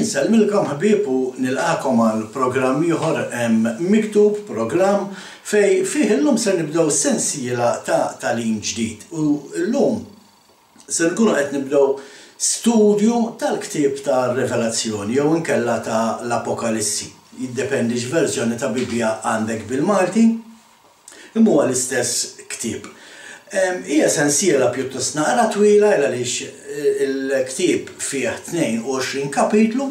Insellmilkom ħbieb u nilqagħkom għal programm ieħor hemm miktub, programm fejn fih illum ser nibdew sensiela ta' tagħlim ġdid u llum ser nkunu qed nibdew studju tal-ktieb tar-Rivelazzjoni jew inkella ta' l-Apokalissi, jiddependi x'verżjoni ta' Bibbja għandek bil-Malti. Imma huwa l-istess ktieb. Hija sensiela pjuttost naqra twila il għaliex il-ktieb fih 22 kapitlu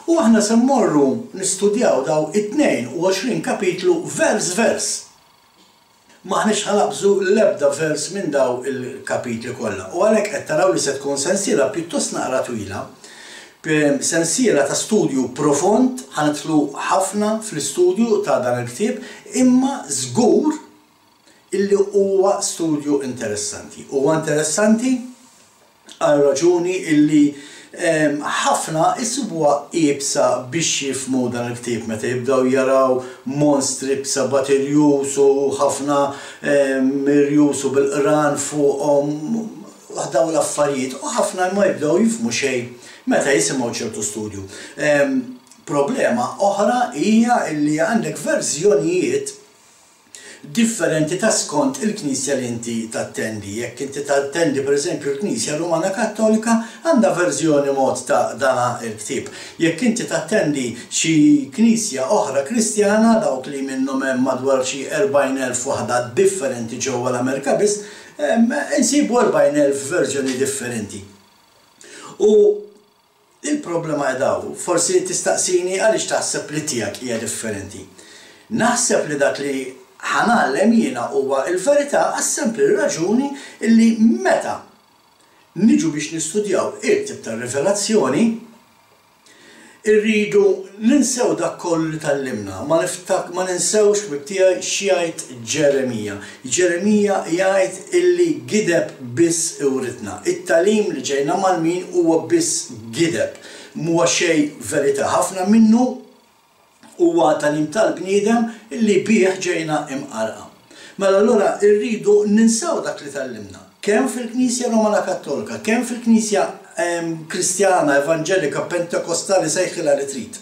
u aħna se mmorru nistudjaw daw it-22 kapitlu vers vers. M'aħniex ħa naqbżu l-ebda vers minn daw il-kapitli kollha u għalhekk qed taraw li se tkun sensiela pjuttost naqra twila. Sensiela ta' studju profond, ħa nidħlu ħafna fl-istudju ta' dan il-ktieb, imma żgur illi huwa studju interessanti. Huwa interessanti għal raġuni illi ħafna jsibuha iebsa biex jifhmu dan il-ktieb meta jibdew jaraw monstri b'sebat irjus u ħafna irjus u bil-qran fuqhom. Dawn l-affarijiet u ħafna ma jibdew jifhmu xejn meta jisimgħu ċertu studju. Problema oħra hija li għandek verżjonijiet differenti ta' skont il-knisja li inti tattendi. Jekk inti tattendi pereżempju l-Knisja Rumana Kattolika għandha verżjoni mod ta' dana l-ktieb. Jekk inti tattendi xi knisja oħra Kristjana, dawk li minnhom hemm madwar xi 40,000 waħda differenti ġewwa l-Amerika biss, Insibu 40,000 verżjoni differenti. U il-problema qiegħda hawn. Forsi tistaqsini għaliex taħseb li tiegħek hija differenti. Naħseb li dak li ħa ngħallem jiena huwa l-verità għas-sempli raġuni li meta niġu biex nistudjaw il-ktieb tar-Rivelazzjoni, Irridu ninsew dak kollu li tgħallimna. Ma niftak, ma ninsewx, ħbieb tiegħi, x'jgħid Ġeremija. Ġeremija jgħid illi gideb biss iwritna. It-tagħlim li ġejna mgħallmin huwa biss gideb. M'huwa xejn verità. Ħafna minnu Huwa tagħlim tal-bniedem li bih ġejna imqarrqa. Mela allura rridu ninsew dak li tgħallimna, kemm fil-Knisja Rumana Kattolika, kemm fil-Knisja Kristjana, Evanġelika, Pentekostali, sejħilha li trid.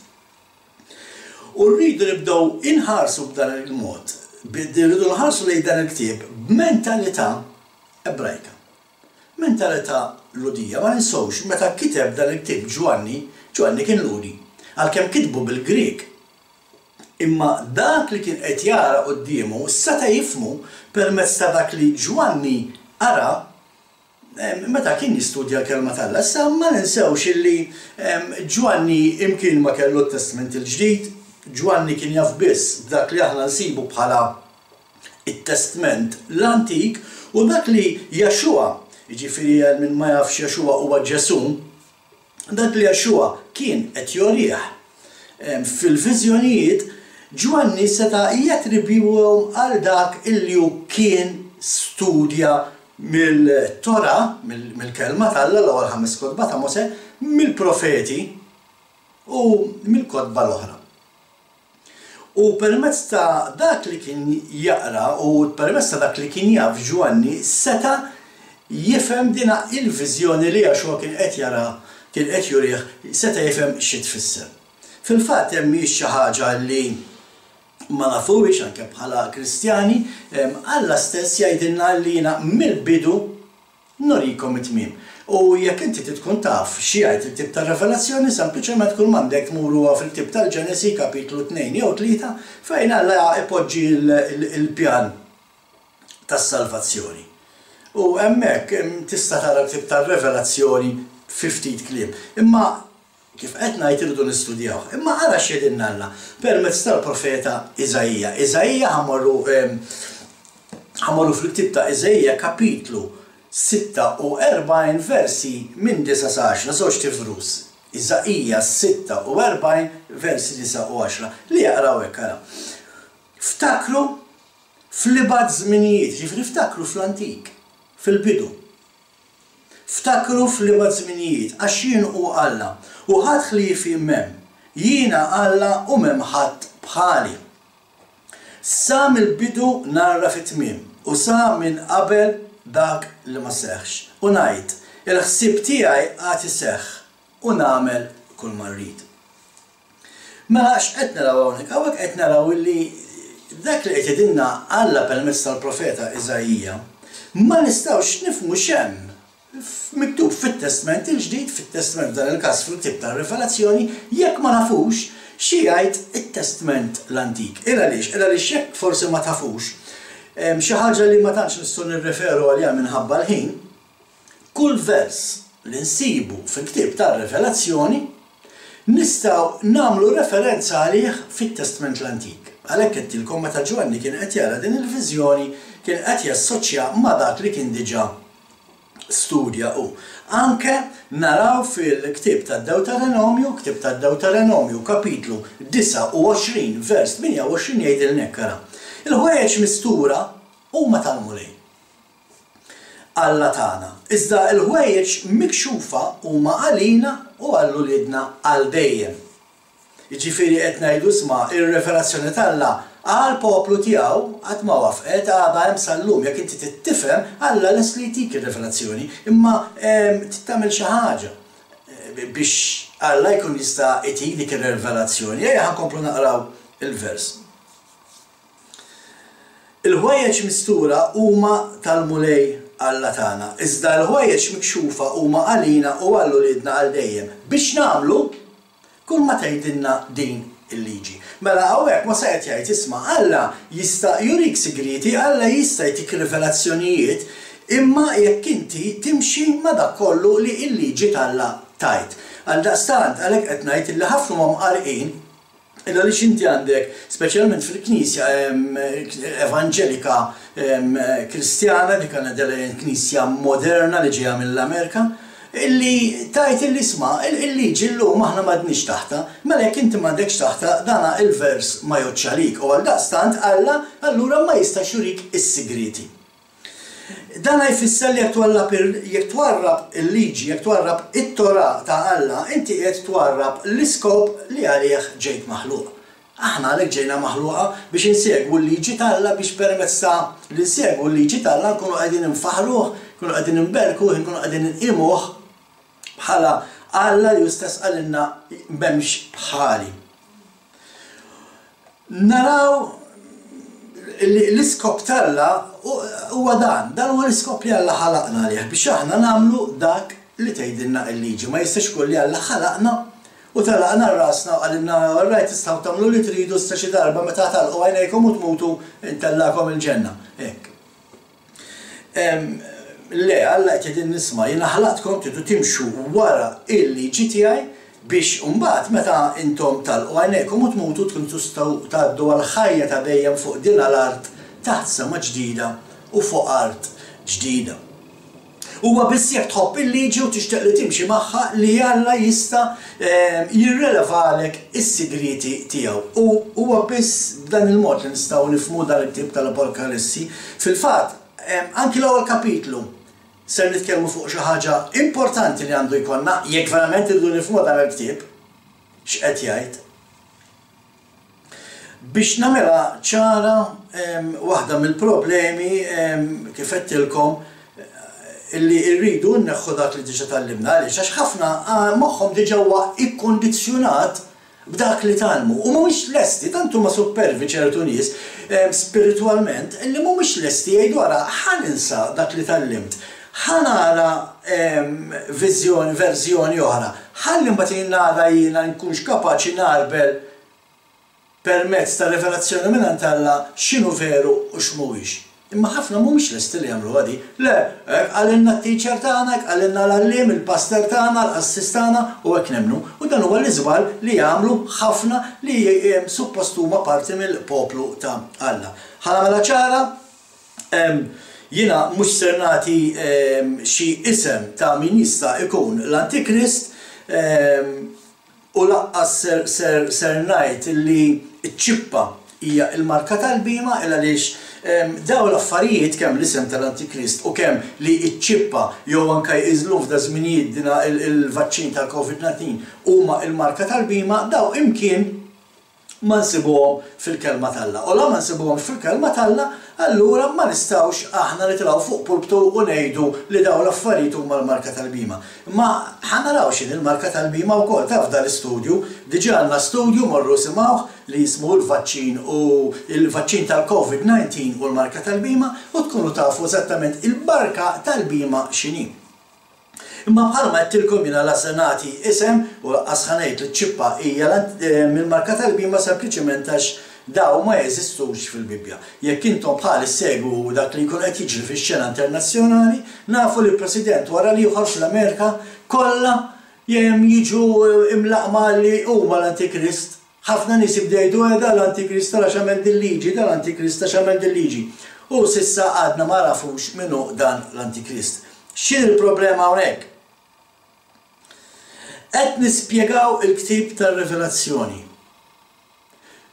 U rridu nibdew inħarsu b'dan il-mod, rridu nħarsu lejn dan il-ktieb b'mentalità Ebrajka. Mentalità Lhudija. Ma ninsewx, meta kiteb dan il-ktieb Ġwanni, Ġwanni kien Lhudi. Għalkemm kitbu bil-Grieg. Imma dak li kien qed jara quddiemu seta' jifhmu permezz ta' dak li Ġwanni qara meta kien jistudja l-Kelma t'Alla. Issa ma ninsewx illi Ġwanni imkien ma kellu t-Testment il-Ġdid, Ġwanni kien jaf biss b'dak li aħna nsibu bħala it-Testment l-Antik u dak li Yeshua, jiġifieri għal min ma jafx Yeshua huwa Ġesù, dak li Yeshua kien qed jorih fil-viżjonijiet, Ġwanni seta' jattribwihom għal dak illi hu kien studja mill-Torah, mill-Kelma t'Alla, l-ewwel ħames kotba ta' Mosè, mill-profeti u mill-kotba l-oħra. U permezz ta' dak li kien jaqra u permezz ta' dak li kien jaf Ġwanni seta' jifhem din il-viżjoni li Yahshua kien qed jara, kien qed jurih, seta' jifhem xi tfisser. Fil-fatt hemm mhijiex xi ħaġa li ma nafuhiex anke bħala Kristjani, Alla stess jgħidilna li jiena mill-bidu Nurikom it-tmiem. U jekk inti trid tkun taf xi jgħid il-ktieb tar-Revelazzjoni, sempliċement kull m'għandek tmur huwa fil-ktieb tal-Ġenesi, kapitlu tnejn jew tlieta, fejn Alla ipoġġi l-pjan tas-salvazzjoni. U hemmhekk tista' tara l-ktieb tar-Revelazzjoni fi ftit kliem. Imma Kif qed ngħid irridu nistudjawh. Imma ara x'jgħidilna Alla permezz tal-profeta Iżaija. Iżaija ħa mmorru ħa mmorru fil-ktieb ta' Iżaija kapitlu 46 versi minn 9 sa 10, żewġt ivrus. Iżaija 46 versi 9 u 10 li jaqraw hekk ara. Ftakru fl-ibgħad żminijiet, jiġifieri ftakru fl-antik, fil-bidu. Ftakru fl-ibgħad żminijiet, għax jien hu Alla, u ħadd ħliefi m'hemm. Jiena Alla u m'hemm ħadd bħali. Sa mill-bidu ngħarraf it-tmiem, u sa minn qabel dak li ma seħħx, u ngħid, 'Il-ħsieb tiegħi għad iseħħ, u nagħmel kulma rrid. Mela x'qed naraw hawnhekk? Hawnhekk qed naraw illi dak li qed jgħidilna Alla permezz tal-profeta Iżaija ma nistgħux nifhmu x'hemm miktub fit-Testment il-Ġdid, fit-Testment f'dan il-każ fil-ktieb tar-Rivelazzjoni, jekk ma nafux xi jgħid it-Testment l-Antik. Il għaliex? Il għaliex jekk forsi ma tafux, xi ħaġa li ma tantx nistgħu nirreferu għaliha minħabba l-ħin, kull vers li nsibu fil-ktieb tar-Rivelazzjoni nistgħu nagħmlu referenza għalih fit-Testment l-Antik. Għalhekk għedtilkom meta Ġwanni kien qed jara din il-viżjoni kien qed jassoċja ma' dak li kien diġà studja hu. Anke naraw fil-ktieb tad-Dewterenomju, ktieb tad-Dewterenomju kapitlu 29 vers 28 jgħidilna hekk ara. Il-ħwejjeġ mistura huma tal-Mulej. Alla tagħna. Iżda l-ħwejjeġ mikxufa huma għalina u għal uliedna għal dejjem. Jiġifieri qed ngħidu isma' ir-rivelazzjoni t'Alla għall-poplu tiegħu qatt ma wafqet, għadha hemm sal-lum, jekk inti trid tifhem, Alla lest li jtik ir-rivelazzjoni, imma trid tagħmel xi ħaġa biex Alla jkun jista' jtik dik ir-rivelazzjoni. Ejja ħa nkomplu naqraw il-vers. Il-ħwejjeġ mistura huma tal-Mulej Alla tagħna, iżda l-ħwejjeġ mikxufa huma għalina u għal uliedna għal dejjem, biex nagħmlu kull ma tgħidilna din il-liġi. Mela hawnhekk Mosè qed jgħid, isma', Alla jista' jurik sigrieti, Alla jista' jtik rivelazzjonijiet, imma jekk inti timxi ma' dak kollu li l-liġi t'Alla tgħid. Għaldaqstant, għalhekk qed ngħid illi ħafna huma mqarrqin Il għaliex inti għandek, speċjalment fil-Knisja Evanġelika Kristjana, dik għandna dela Knisja moderna li ġejja mill-Amerika, illi tgħid illi isma' il-liġi llum aħna m'għadniex taħtha. Mela jekk inti m'għadekx taħtha, dana il-vers ma jgħoddx għalik u għaldaqstant Alla allura ma jistax jurik is-sigrieti. Dan jfisser li jekk twarrab jekk twarrab il-liġi, jekk twarrab it-Torah ta' Alla, inti qiegħed twarrab l-iskop li għalih ġejt maħluq. Aħna għalhekk ġejna maħluqa biex insegwu l-liġi t'Alla biex permezz ta' li nsegwu l-liġi t'Alla nkunu qegħdin infaħħruh, nkunu qegħdin inberkuh, inkunu qegħdin inqimuh bħala Alla li hu stess qalilna m'hemmx bħali. Naraw li l-iskop t'Alla huwa dan, dan huwa l-iskop li Alla ħalaqna għalih, biex aħna nagħmlu dak li tgħidilna l-liġi. Ma jistax ikun li Alla ħalaqna u telaqna rasna u qalilna all right tistgħu tagħmlu li tridu issa xi darba meta tagħlqu għajnejkom u tmutu ntellagħkom il-ġenna. Hekk. Le, Alla qed jgħidilna isma', jiena ħlaqtkom tridu timxu wara l-liġi tiegħi biex imbagħad meta intom tagħlqu għajnejkom u tmutu tkunu tistgħu tgħaddu għall-ħajja ta' dejjem fuq din l-art taħt sema ġdida u fuq art ġdida. Huwa biss jekk tħobb il-liġi u tixtieq li timxi magħha li Alla jista' jirrelevalek is-sigrieti tiegħu. U huwa biss b'dan il-mod li nistgħu nifhmu dan il-ktieb tal-Apokalissi. Fil-fatt, anki l-ewwel kapitlu ser nitkellmu fuq xi ħaġa importanti li għandu jkollna jekk verament irridu nifhmu dan il-ktieb x'qed jgħid. Biex nagħmilha ċara, waħda mill-problemi, kif għedtilkom, illi rridu nneħħu dak li diġà tgħallimna. Għaliex? Għax ħafna moħħhom diġà huwa ikkundizzjonat b'dak li tgħallmu u mhumiex lesti, tant huma suppervi ċertu nies spiritwalment, illi mhumiex lesti jgħidu ara ħa ninsa dak li tgħallimt, ħa nara viżjoni, verżjoni oħra, ħalli mbagħad jien nara jiena nkunx kapaċi ngħarbel permezz ta' rivelazzjoni mingħand Alla x'inhu veru u x'mhuwiex. Imma ħafna mhumiex lesti li jagħmluha di. Le, hekk qalilna t-teacher tagħna, hekk qalilna l-għalliem, il-pastor tagħna, l-qassis tagħna u hekk nemmnu. U dan huwa l-iżball li jagħmlu ħafna li suppost huma parti mill-poplu ta' Alla. Ħa nagħmilha ċara, jiena mhux ser nagħti xi isem ta' min jista' jkun l-Antikrist, U laqqas ser ser ser ngħid li ċ-ċippa hija l-marka tal-bhima il għaliex dawn l-affarijiet kemm l-isem tal-antikrist u kemm li ċ-ċippa jew anke illum f'da żminijiet dina il-vaċċin tal-Covid 19 huma l-marka tal-bhima dawn imkien. ma nsibuhom fil-Kelma t'Alla. U la ma nsibuhomx fil-Kelma t'Alla, allura ma nistgħux aħna nitilgħu fuq pulptu u ngħidu li dawn l-affarijiet huma l-marka tal-bhima. Imma ħa naraw x'inhi l-marka tal-bhima wkoll taf dal-istudju. Diġà għandna studju, morru isimgħuh, li jismu l-vaċċin u l-vaċċin tal-Covid 19 u l-marka tal-bhima u tkunu tafu eżattament il-barka tal-bhima x'inhi. Imma bħalma għedtilkom jiena la se nagħti isem u lanqas ħa ngħid li ċ-ċippa hija mill-marka tal-bhima sempliċement għax dawn ma jeżistux fil-Bibbja. Jekk intom bħali ssegwu dak li jkun qed jiġri fix-xena internazzjonali, nafu li president wara l-ieħor fl-Amerika kollha jiġu imlaqqma li huma l-antikrist. Ħafna nies jibdew jgħidu, eh da l-antikrist ara x'għamel dil-liġi, da l-antikrist għax għamel dil-liġi. U s'issa għadna ma għarafux min hu dan l-antikrist. X'inhi l-problema hawnhekk? Qed nispjegaw il-ktieb tar-Rivelazzjoni.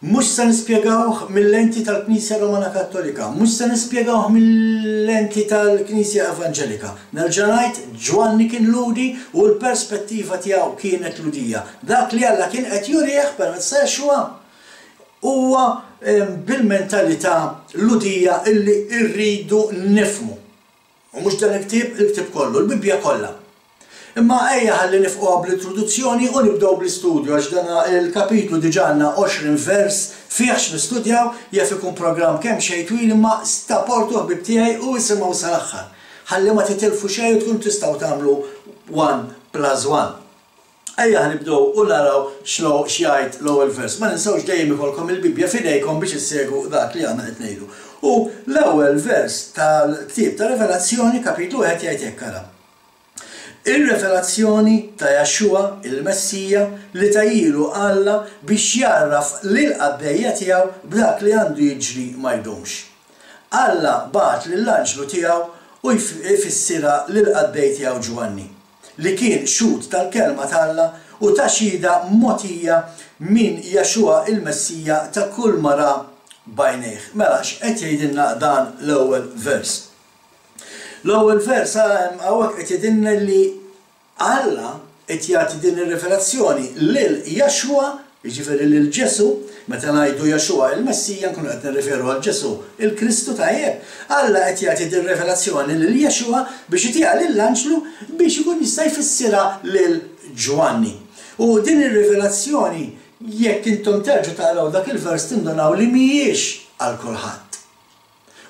Mhux se nispjegawh mil-lenti tal-Knisja Romana Kattolika, mhux se nispjegawh mil-lenti tal-Knisja Evanġelika. Nerġa' ngħid, Ġwanni kien Lhudi u l-perspettiva tiegħu kienet Lhudija. Dak li Alla kien qed jurih permezz ta' Yeshua huwa bil-mentalità Lhudija illi rridu nifhmu. U mhux dan il-ktieb, il-ktieb kollu, il-Bibbja kollha. Imma ejja ħalli nifquha bl-introduzzjoni u nibdew bl-istudju għax dan il-kapitlu diġà għandna 20 vers fih x'nistudjaw, jaf ikun programm kemxejn twil imma staportu ħbieb tiegħi u isimgħu sal-aħħar. Ħalli ma titilfu xejn u tkunu tistgħu tagħmlu one plus one. Ejja ħa nibdew u naraw x'lo x'jgħid l-ewwel vers. Ma ninsewx dejjem ikollkom il-Bibbja f'idejkom biex issegwu dak li aħna qed ngħidu. U l-ewwel vers tal-ktieb ta' Rivelazzjoni, kapitlu wieħed jgħid hekk, ara. Ir-rivelazzjoni ta' Yahshua, il-Messija, li tahielu Alla biex jgħarraf lill-qaddejja tiegħu b'dak li għandu jiġri ma jdumx. Alla bagħat lill-anġlu tiegħu u jfissirha lill-qaddej tiegħu Ġwanni. li kien xhud tal-Kelma t'Alla u ta xhieda mogħtija minn Yahshua il-Messija ta' kull ma ra b'għajnejh. Mela x'qed jgħidilna dan l-ewwel vers? L-ewwel vers hawnhekk qed jgħidilna li Alla qed jagħti din ir-rivelazzjoni lil Yahshua Jiġifieri lil Ġesù, meta ngħidu Yeshua il-Messija nkunu qed nirriferu għal Ġesù, il-Kristu, tajjeb? Alla qed jagħti dir-rivelazzjoni lil Yeshua biex itiha lill-anġlu biex ikun jista' jfissirha lil Ġwanni. U din ir-rivelazzjoni, jekk intom terġgħu taqraw dak il-vers tindunaw li mhijiex għal kulħadd.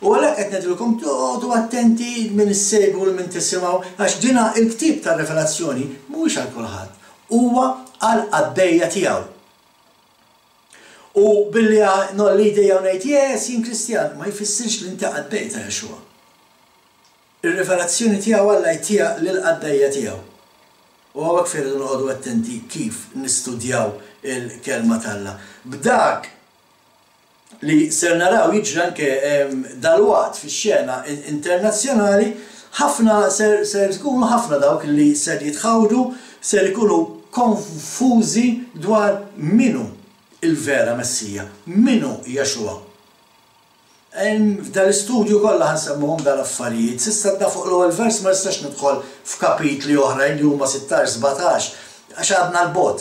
U għalhekk qed ngħidilkom toqogħdu attenti min issegwu u min tisimgħu għax dina il-ktieb tar-Rivelazzjoni mhuwiex għal kulħadd. Huwa għall-qaddejja tiegħu. U billi ngħolli jdejja u ngħid yes jien Kristjan ma jfissirx li inti qaddej ta' Yeshua. Ir-rivelazzjoni tiegħu Alla jtiha lill-qaddejja tiegħu. U hawnhekk fejn irridu noqogħdu attenti kif nistudjaw il-kelma t'Alla. B'dak li ser naraw jiġri anke dalwaqt fix-xena internazzjonali, ħafna ser ser ikunu ħafna dawk li ser jitħawdu, ser ikunu konfużi dwar min hu l-vera Messija, min hu Yeshua. F'dal-istudju kollha ħa nsemmuhom dal-affarijiet. S'issa għadna fuq l-ewwel vers ma nistax nidħol f'kapitli oħrajn li huma 16, 17 għax għadna 'l bogħod.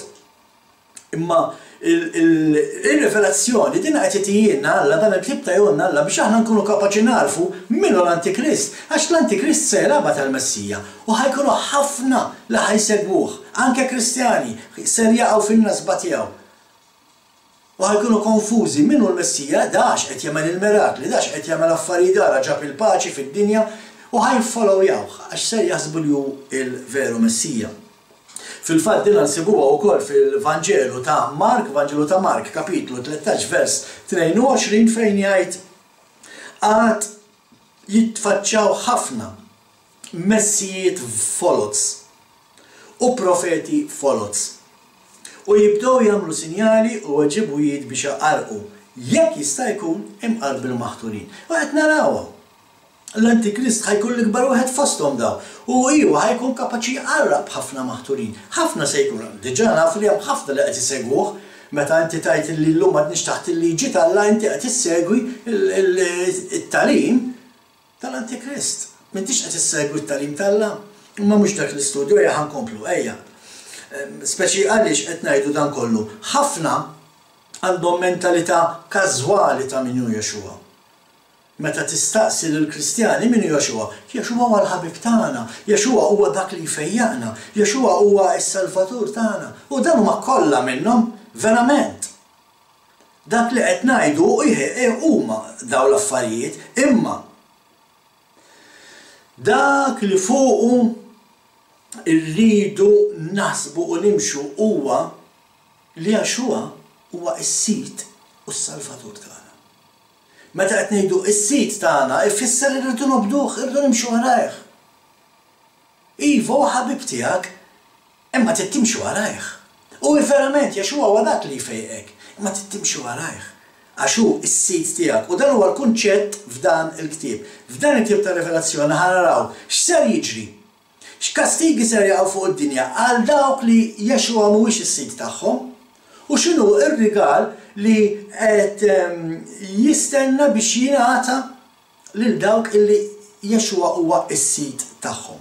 Imma ir-rivelazzjoni din qed itihielna Alla, dan il-ktieb tahulna Alla biex aħna nkunu kapaċi nagħrfu min hu l-Antikrist. Għax l-Antikrist se jilgħabha tal-Messija u ħa jkunu ħafna li ħa jsegwuh, anke Kristjani ser jaqgħu fin-nasba tiegħu. U ħa jkunu konfużi, min hu l-Messija? Da għax qed jagħmel il-mirakli, da għax qed jagħmel affarijiet, ara ġab il-paċi fid-dinja u ħa jiffollowjawh għax ser jaħsbu li hu l-veru Messija. Fil-fatt dinha nsibuha wkoll fil-Vanġelu ta' Mark, Vanġelu ta' Mark, kapitlu 13 vers 22 fejn jgħid, Għad jitfaċċaw ħafna messijiet foloz u profeti foloz, u jibdew jagħmlu sinjali u għeġibujiet biex iqarrqu, jekk jista' jkun, imqar bil-maħturin. U qed narawha. L-Antikrist ħa jkun l-ikbar wieħed fosthom dawn. U iwa, ħa jkun kapaċi jqarraq b'ħafna maħturin. Ħafna se jkunu. Diġà nafu li hemm ħafna li qed isegwuh. Meta inti tgħid li llum m'għadniex taħt il-liġi t'Alla, inti qed issegwi t-tagħlim tal-Antikrist. M'intix qed issegwi t-tagħlim t'Alla. Imma mhux dak l-istudju, ejja ħa nkomplu, ejja. Speċi għaliex qed ngħidu dan kollu? Ħafna. Għandhom mentalità każwali ta' min hu Yeshua. Meta tistaqsi lill-Kristjani min hu Yeshua, Yeshua huwa l-ħabib tagħna, Yeshua huwa dak li jfejjaqna, Yeshua huwa s-Salvatur tagħna. U dan huma kollha minnhom, verament. Dak li qed ngħidu huma dawn l-affarijiet, imma dak li fuqu rridu naħsbu u nimxu huwa li Yeshua huwa s-Sid u s-Salvatur tagħna. Meta qed ngħidu s-Sid tagħna, ifisser li rridu nobduh, irridu nimxu warajh. Iva, huwa ħabib tiegħek, imma trid timxi warajh. U verament, Yeshua huwa dak li jfejqek, imma trid timxi warajh. Għax hu s-Sid tiegħek. U dan huwa l-kunċett f'dan il-ktieb. F'dan il-ktieb tar-Rivelazzjoni ħa naraw x'ser jiġri X'kastigi ser jaqgħu fuq id-dinja għal dawk li Yeshua mhuwiex is-Sid tagħhom? U x'inhu r-rigal li qed jistenna biex jingħata lil dawk illi Yeshua huwa s-Sid tagħhom?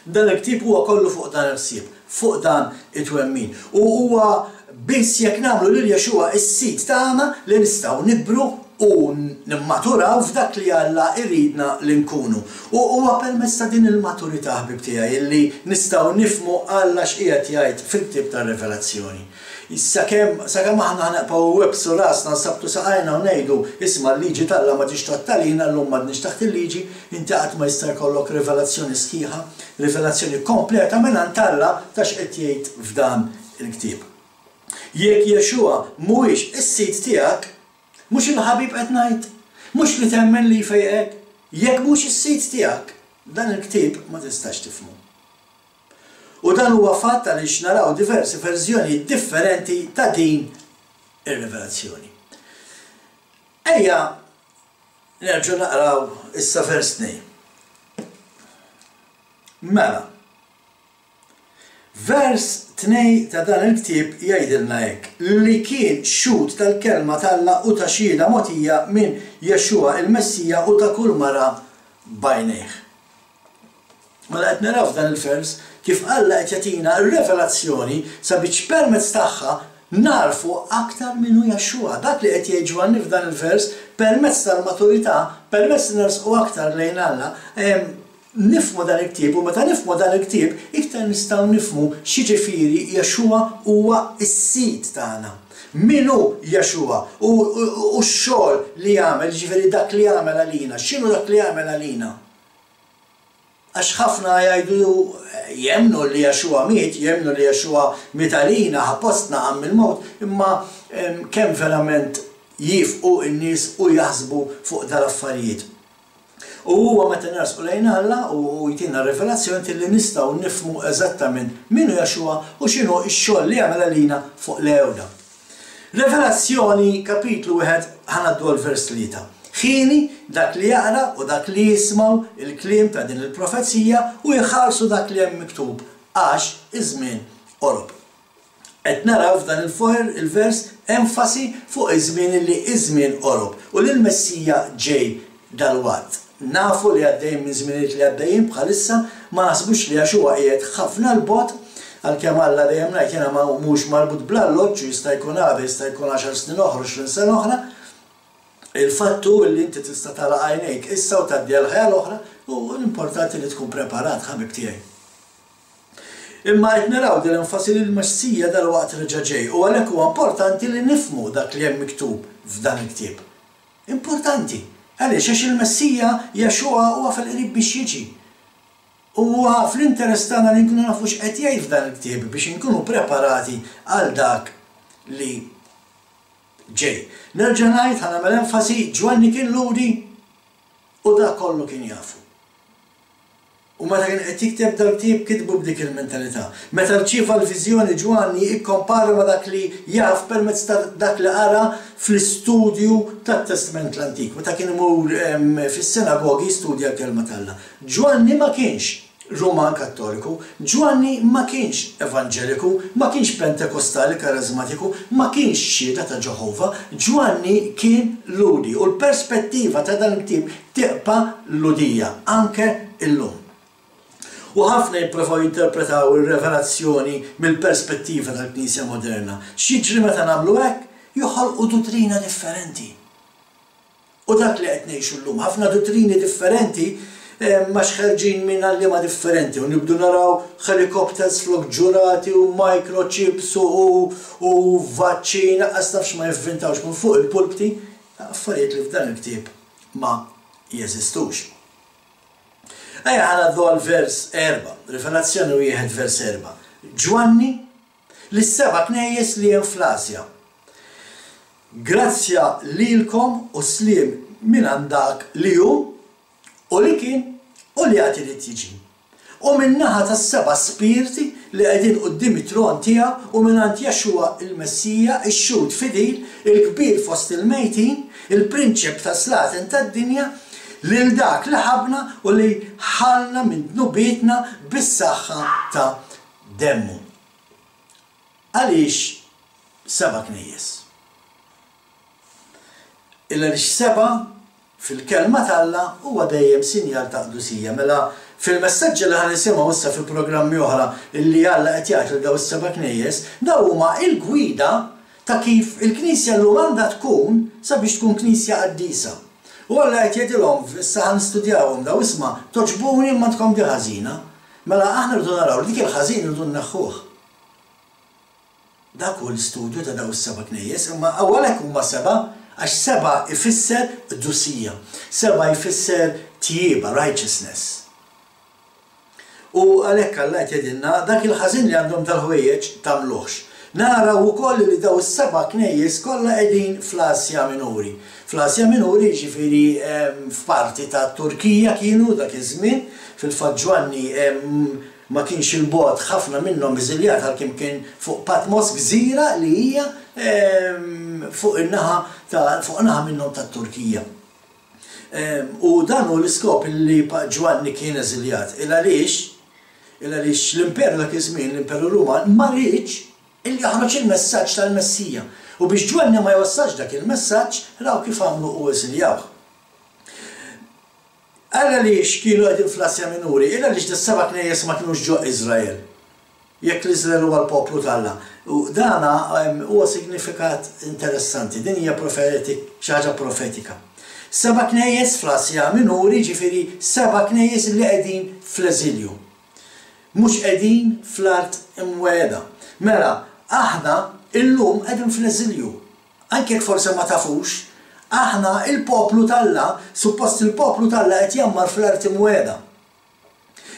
Dan il-ktieb huwa kollu fuq dan il-ħsieb, fuq dan it-twemmin. U huwa biss jekk nagħmlu lil Yeshua s-Sid tagħna li nistgħu nikbru u nimmaturaw f'dak li Alla jridna li nkunu. U huwa permezz ta' din il-maturità, ħbieb tiegħi, li nistgħu nifhmu Alla x'qiegħed jgħid fil-ktieb tar-Rivelazzjoni. Sakemm sakemm aħna ħa nibqgħu nwebbsu rasna, nsabbtu saqajna u ngħidu, 'Isma' l-liġi t'Alla ma ġietx tgħodd għalina, llum m'għadniex taħt il-liġi', inti qatt ma jista' jkollok rivelazzjoni sħiħa, rivelazzjoni kompleta mingħand Alla ta' x'qed jgħid f'dan il-ktieb. Jekk Yeshua mhuwiex is-Sid tiegħek, Mhux il-ħabib qed ngħid, mhux li temmen li jfejqek, jekk mhux is-Sid tiegħek, dan il-ktieb ma tistax tifhmu. U dan huwa fatt għaliex naraw diversi verżjonijiet differenti ta' din ir-rivelazzjoni. Ejja nerġgħu naqraw issa vers 2. Mela, Vers tnej ta' dan il-ktieb jgħidilna hekk, Li kien xhud tal-kelma t'Alla u ta' xhieda mogħtija minn Yeshua il-Messija u ta' kull ma ra b'għajnejh. Mela qed naraw f'dan il-vers kif Alla qed jagħtina r-revelazzjoni sabiex permezz tagħha nagħrfu aktar min hu Yeshua. Dak li qed jgħid Ġwanni f'dan il-vers, permezz tal-maturità, permezz li nersqu aktar lejn Alla, Nifhmu dan il-ktieb, u meta nifhmu dan il-ktieb, iktar nistgħu nifhmu x'jiġifieri Yeshua huwa s-Sid tagħna. Min hu Yeshua u u x-xogħol li għamel, jiġifieri dak li għamel għalina. X'inhu dak li għamel għalina? Għax ħafna jgħidu jemmnu li Yeshua miet, jemmnu li Yeshua miet għalina, ħa postna, qam mill-mewt, imma kemm verament jiefqu n-nies u jaħsbu fuq dal-affarijiet. U huwa meta nersqu lejn Alla u hu jtina r-rivelazzjoni li nistgħu nifhmu eżattament min hu Yeshua u x'inhu x-xogħol li għamel għalina fuq l-għewda. Rivelazzjoni kapitlu wieħed ħa ngħaddu għall-vers tlieta. Ħieni dak li jaqra u dak li jismgħu l-kliem ta' din il-profezija u jħarsu dak li hemm miktub għax iż-żmien qorob. Qed naraw f'dan il-foher, il-vers, enfasi fuq iż-żmien illi iż-żmien qorob u li l-Messija ġej dalwaqt. Nafu li għaddejjin minn żminijiet li għaddejjin bħalissa, ma naħsbux li għax huwa qiegħed ħafna 'l bogħod, għalkemm Alla dejjem ngħid jiena ma mhux marbut bl-alloġġ u jista' jkun għada, jista' jkun għaxar snin oħra, 20 sena oħra. Il-fatt hu li inti tista' tagħlaq għajnejk issa u tgħaddi għall-ħajja l-oħra u l-importanti li tkun preparat ħabib tiegħi. Imma qed naraw din l-enfasi li l-Messija dalwaqt reġa' ġej u għalhekk huwa importanti li nifhmu dak li hemm miktub f'dan il-ktieb. Importanti. Għaliex? Għax il-Messija, Yeshua, huwa fil-qrib biex jiġi. U huwa fl-interess tagħna li nkunu nafu x'qed jgħid f'dan il-ktieb biex inkunu preparati għal dak li ġej. Nerġa' ngħid, ħa nagħmel enfasi, Ġwanni kien Lhudi u dak kollu kien jafu. U meta kien qed jikteb dal-ktieb kitbu b'dik il-mentalità. Meta rċieva l-viżjoni Ġwanni ikkompara ma' dak li jaf permezz ta' dak li qara fl-istudju tat-Testment l-Antik, meta kien imur fis-sinagogi jistudja l-Kelma t'Alla. Ġwanni ma kienx Ruman Kattoliku, Ġwanni ma kienx Evanġeliku, ma kienx Pentekostali Kariżmatiku, ma kienx Xhieda ta' Ġeħova, Ġwanni kien Lhudi u l-perspettiva ta' dan il-ktieb tibqa' Lhudija anke llum. U ħafna jipprovaw jinterpretaw ir-Revelazzjoni mill-perspettiva tal-Knisja moderna. X'jiġri meta nagħmlu hekk? Joħolqu duttrina differenti. U dak li qed ngħixu llum, ħafna duttrini differenti għax ħerġin minn għalliema differenti u nibdu naraw helicopters flok ġurati u microchips u u vaċċin, aqqas taf x'ma jivvintawx minn fuq il-pulpti, affarijiet li f'dan il-ktieb ma jeżistux. Ejja ħa ngħaddu għal vers 4, Rivelazzjoni wieħed vers 4. Ġwanni lis-seba' knejjes li hemm fl-Asja. Grazzja lilkom u sliem mingħand dak li hu, u li kien, u li għad irid jiġi. U min-naħa tas-seba' spirti li qegħdin quddiem it-tron tiegħu u mingħand Yeshua il-Messija, ix-Xhud fidil, il-kbir fost il-mejtin, il-prinċep tas-slaten tad-dinja, lil dak li ħabbna u li ħallna minn dnubietna bis-saħħa ta' demmu. Għaliex seba' knejjes? Il għaliex seba' fil-Kelma t'Alla huwa dejjem sinjal ta' qdusija. Mela fil-messaġġi li ħa nisimgħu issa fi programmi oħra li Alla qed jagħti lil dawn is-seba' knejjes, dawn huma il-gwida ta' kif il-Knisja llum għandha tkun sabiex tkun Knisja qaddisa. U Alla qed jgħidilhom, issa ħa nistudjawhom dawn, isma' togħġbuni imma għandkom di ħażina. Mela aħna rridu naraw li dik il-ħażin irridu nneħħuh. Dak hu l-istudju ta' dawn is-seba' knejjes, imma u għalhekk huma sebgħa, għax sebgħa jfisser qdusija, sebgħa jfisser tjieba, righteousness. U għalhekk Alla qed jgħidilna dak il-ħażin li għandhom dal-ħwejjeġ tagħmluhx. Naraw ukoll li dawn is-seba' knejjes kollha qegħdin fl-Asja Minuri. Fl-Asja Minuri, jiġifieri f'parti tat-Turkija kienu dak iż-żmien, fil-fatt Ġwanni ma kienx 'il bogħod ħafna minnhom eżiljat għalkemm kien fuq Patmos, gżira li hija fuq in-naħa ta' fuq naħa minnhom tat-Turkija. U dan hu l-iskop li Ġwanni kien eżiljat. Il għaliex? Il għaliex l-imperu dak iż-żmien, l-Imperu Ruman, ma riedx illi joħroġ il-messaġġ tal-Messija. U biex Ġwanni ma jwassalx dak il-messaġġ, raw kif għamlu u eżiljawh. Għal għaliex kienu qegħdin fl-Asja Minuri? Il għaliex das-seba' knejjes ma kinux ġo Iżrael? Jekk l-Iżrael huwa l-poplu t'Alla. U dana huwa signifikat interessanti. Din hija profetik, xi ħaġa profetika. Seba' knejjes fl-Asja Minuri, jiġifieri seba' knejjes li qegħdin fl-eżilju. Mhux qegħdin fl-art imwiegħda. Mela, aħna illum qegħdin fl-eżilju. Anke jekk forsi ma tafux, aħna il-poplu t'Alla, suppost il-poplu t'Alla qed jgħammar fl-art imwiegħda.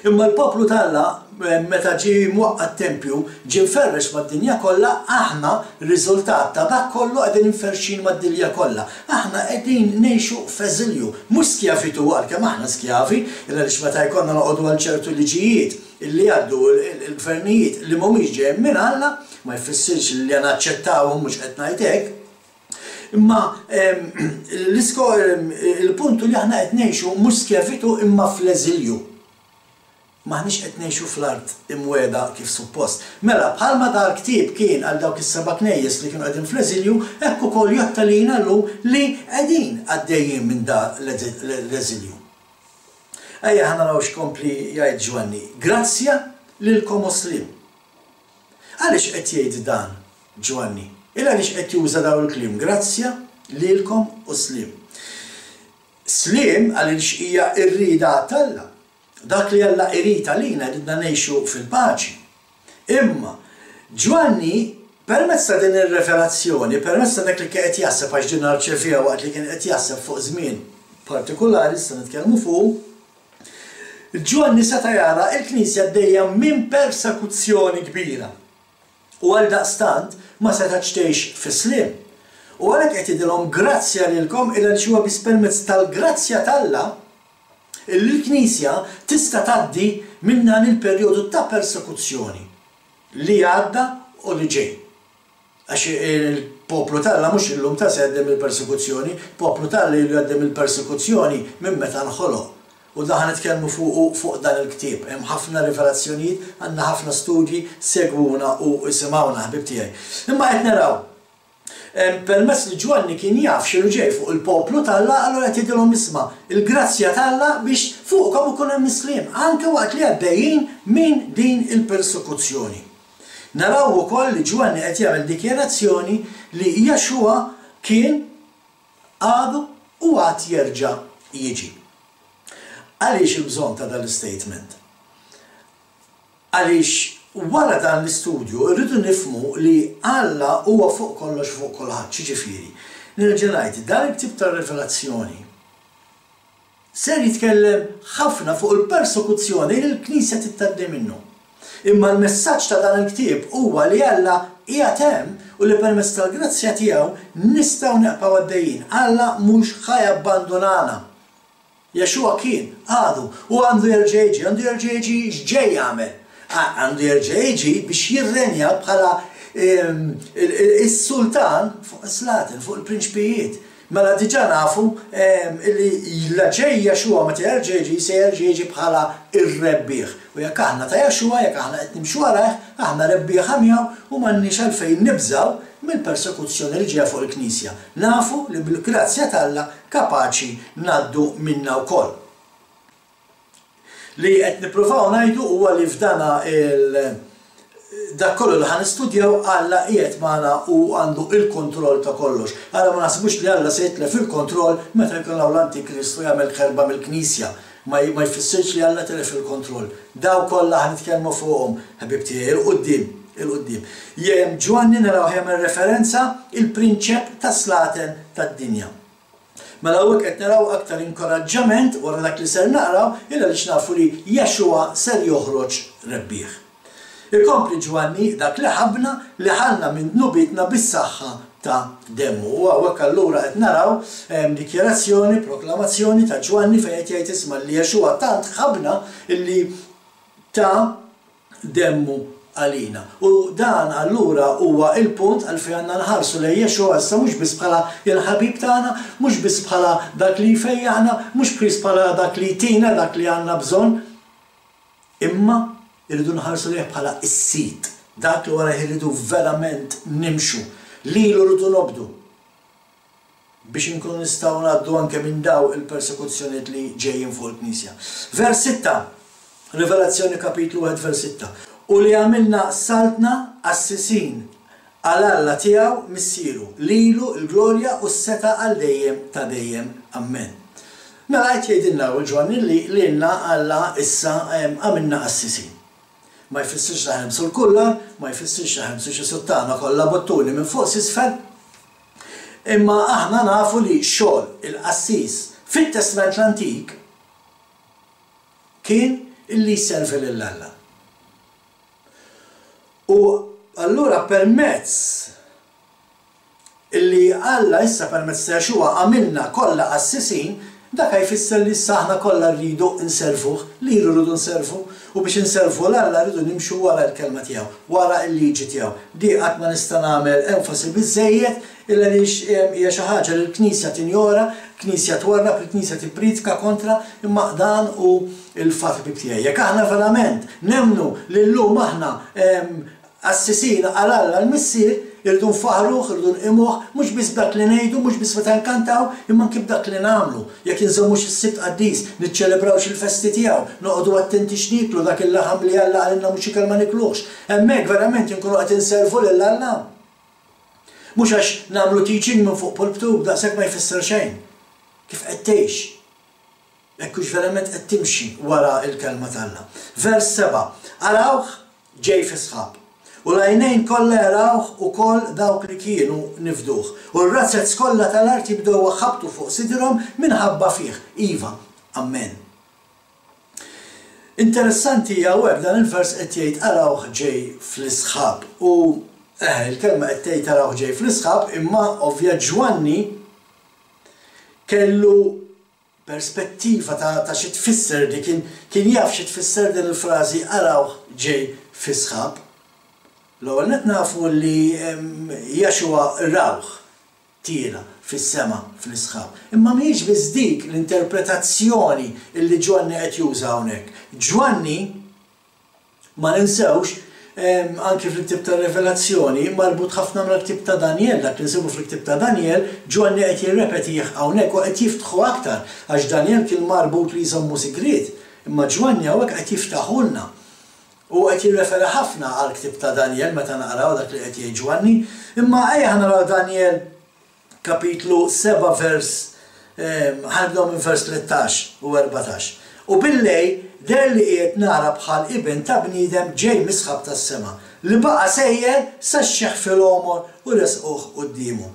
Imma l-poplu t'Alla, meta ġie mwaqqa' t-tempju, ġie mferrex mad-dinja kollha, aħna, riżultat ta' dak kollu, qegħdin imferrxin mad-dinja kollha. Aħna qegħdin ngħixu f'eżilju, mhux skjavitù, għalkemm aħna skjavi, il għaliex meta jkollna noqogħdu għal ċertu liġijiet li jgħaddu l-gvernijiet li mhumiex ġejjin minn Alla, ma jfissirx li naċċettawhom, mhux qed ngħid hekk. Imma il-punt hu li aħna qed ngħixu mhux skjavitu imma fl-eżilju. M'aħniex qed ngħixu fl-art imwiegħda kif suppost. Mela, bħalma dal-ktieb kien għal dawk is-seba' knejjes li kienu qegħdin fl-eżilju, hekk ukoll jgħodd għalina llum li qegħdin għaddejjin minn da l-eżilju. Ejja ħa naraw x'kompli jgħid Ġwanni. Grazzja lilkom u sliem. Għaliex qed jgħid dan Ġwanni? Il għaliex qed juża dawn il-kliem grazzja lilkom u sliem? Sliem għaliex hija r-rieda t'Alla. Dak li Alla irid għalina jridna ngħixu fil-paċi. Imma Ġwanni permezz ta' din ir-revelazzjoni, permezz ta' dak li kien qed jaħseb għax din rċeviha waqt li kien qed jaħseb fuq żmien partikulari, issa nitkellmu fuqu, Ġwanni seta' jara l-Knisja għaddejja minn persekuzzjoni kbira u għaldaqstant ma setgħetx tgħix fis-sliem. U għalhekk qed jgħidilhom grazzja lilkom il għaliex huwa biss permezz tal-grazzja t'Alla illi l-Knisja tista' tgħaddi minn dan il-perjodu ta' persekuzzjoni li għadda u li ġej. Għax il-poplu t'Alla mhux illum ta' se jgħaddi mill-persekuzzjoni, il-poplu t'Alla ilu jgħaddi mill-persekuzzjoni minn meta nħoloq. U dan ħa nitkellmu fuqu fuq dan il-ktieb. Hemm ħafna rivelazzjonijiet, għandna ħafna studji, segwuna u isimgħuna ħbieb tiegħi. Imma qed naraw, permezz li Ġwanni kien jaf x'inhu ġej fuq il-poplu t'Alla, allura qed jgħidilhom isma', il-grazzja t'Alla biex fuqkom ikun hemm is-sliem, anke waqt li għaddejjin minn din il-persekuzzjoni. Naraw ukoll li Ġwanni qed jagħmel dikjarazzjoni li Yeshua kien, għadu u għad jerġa' jiġi. Għaliex il-bżonn ta' dan l-istatement? Għaliex wara dan l-istudju rridu nifhmu li Alla huwa fuq kollox u fuq kulħadd. X'jiġifieri? Nerġa' ngħid, dan il-ktieb tar-Rivelazzjoni ser jitkellem ħafna fuq il-persekuzzjoni li l-Knisja trid tgħaddi minnu. Imma l-messaġġ ta' dan il-ktieb huwa li Alla qiegħed hemm u li permezz tal-grazzja tiegħu nistgħu neqbgħu għaddejjin. Alla mhux ħa jabbandunana. Yeshua kien, għadu, u għandu jerġa' jiġi. Għandu jerġa' jiġi x'ġej jagħmel? Għandu jerġa' jiġi biex jirrenja bħala is-sultan fuq is-slaten, fuq il-prinċpijiet. Mela diġà nafu li la ġej Yeshua meta jerġa' jiġi se jerġa' jiġi bħala r-rebbieħ. U jekk aħna ta' Yeshua, jekk aħna qed nimxu warajh, aħna rebbieħa miegħu u m'għandniex għalfejn nibżgħu mill-persekuzzjoni li ġejja fuq il-Knisja. Nafu li bil-grazzja t'Alla kapaċi ngħaddu minnha wkoll. Li qed nippruvaw ngħidu huwa li f'dana il dak kollu li ħa nistudjaw Alla qiegħed magħna u għandu il-kontroll ta' kollox. Ara ma naħsbux li Alla se jitlef il-kontroll meta jkun hawn l-Antikrist u jagħmel ħerba mill-Knisja. Ma ma jfissirx li Alla tilef il-kontroll. Dawn kollha ħa nitkellmu fuqhom, ħbieb tiegħi, 'il quddiem, 'il quddiem. Ġwanni narawh jagħmel referenza il-prinċep tas-slaten tad-dinja. Mela hawnhekk qed naraw aktar inkoraġġament wara dak li ser naqraw, il għaliex nafu li Yeshua ser joħroġ rebbieħ. Ikompli Ġwanni, dak li ħabbna, li ħallna minn dnubietna bis-saħħa ta' demmu. U hawnhekk allura qed naraw dikjarazzjoni, proklamazzjoni ta' Ġwanni fejn qed jgħid isma' li Yeshua tant ħabbna illi ta demmu għalina. U dan allura huwa l-punt għalfejn għandna nħarsu lejn Yeshua issa mhux biss bħala l-ħabib tagħna, mhux biss bħala dak li jfejjaqna, mhux biss bħala dak li jtina dak li għandna bżonn, imma rridu nħarsu lejh bħala s-Sid, dak li warajh irridu verament nimxu, lilu rridu nobdu. biex inkunu nistgħu ngħaddu anke minn daw il-persekuzzjonijiet li ġejjin fuq il-Knisja. Vers sitta, Rivelazzjoni kapitlu wieħed vers sitta. U li għamilna saltna, qassisin, għal Alla tiegħu Missieru, lilu l-glorja u s-setgħa għal dejjem ta' dejjem. Ammen. Mela qed jgħidilna hawn Ġwanni li lilna Alla issa għamilna qassisin. Ma jfissirx li ħa nilbsu l-kullar, ma jfissirx li ħa nilbsu xi suttana kollha buttuni minn fuq s'isfel, Imma aħna nafu li xogħol il-qassis fit-Testment l-Antik kien illi jservi lil Alla. U allura permezz illi Alla issa permezz ta' Yeshua għamilna kollha qassisin, Dak jfisser li issa aħna kollha rridu nservuh, lilu rridu nservu, u biex inservu 'l Alla rridu nimxu wara l-Kelma tiegħu, wara l-liġi tiegħu. Di qatt ma nista' nagħmel enfasi biżżejjed, il għaliex hija xi ħaġa li l-Knisja tinjora, l-Knisja twarrab, il-Knisja tippriedka kontra, imma dan hu l-fatt ħbieb tiegħi. Jekk aħna verament nemmnu li llum aħna Qassisin għal Alla l-Missier, irridu nfaħħruh, irridu nqimuh, mhux biss b'dak li ngħidu, mhux biss meta nkantaw, imma anki b'dak li nagħmlu. Jekk inżommux is-Sibt qaddis, niċċelebrawx il-festi tiegħu, noqogħdu attenti x'nieklu, dak il-laħam li Alla qalilna mhux ikel ma nikluhx, hemmhekk verament inkunu qed inservu lil Alla. Mhux għax nagħmlu teaching minn fuq pulptu, daqshekk ma jfisser xejn. Kif qed tgħix? Hekk hux verament qed timxi wara l-Kelma t'Alla. Vers 7, Arawh ġej fis-sħab, u l-għajnejn kollha jarawh ukoll dawk li kienu nifduh, u r-razzez kollha tal-art jibdew iħabbtu fuq sidirhom minħabba fih. Iva, Ammen. Interessanti hawnhekk dan il-vers qed jgħid arawh ġej fl-isħab u eħe il-kelma qed tgħid arawh ġej fl-isħab imma ovvja Ġwanni kellu perspettiva ta' ta' xi tfisser di, kien kien jaf xi tfisser din il-frażi arawh ġej fis-sħab. L-ewwel nett nafu li Yeshua rawh tiela' fis-sema fl-isħab. Imma mhijiex biss dik l-interpretazzjoni li Ġwanni qed juża hawnhekk. Ġwanni Ma ninsewx, anki fil-ktieb tar-Rivelazzjoni, marbut ħafna mal-ktieb ta' Danjel, dak li nsibu fil-ktieb ta' Danjel, Ġwanni qed jirrepetih hawnhekk u qed jiftħu aktar, għax Danjel kien marbut li jżommu sigriet, imma Ġwanni hawnhekk qed jiftaħulna. U qed jirreferi ħafna għall-ktieb ta' Danjel meta naqraw dak li qed jgħid Ġwanni. Imma ejja ħa naraw Danjel kapitlu 7 vers ħa nibdew minn vers 13 u 14. U billejl deher li qiegħed nara bħal iben ta' bniedem ġej mis-sħab tas-sema, li baqa' sejjer sax-xiħ fil-għomor u resquh quddiemu.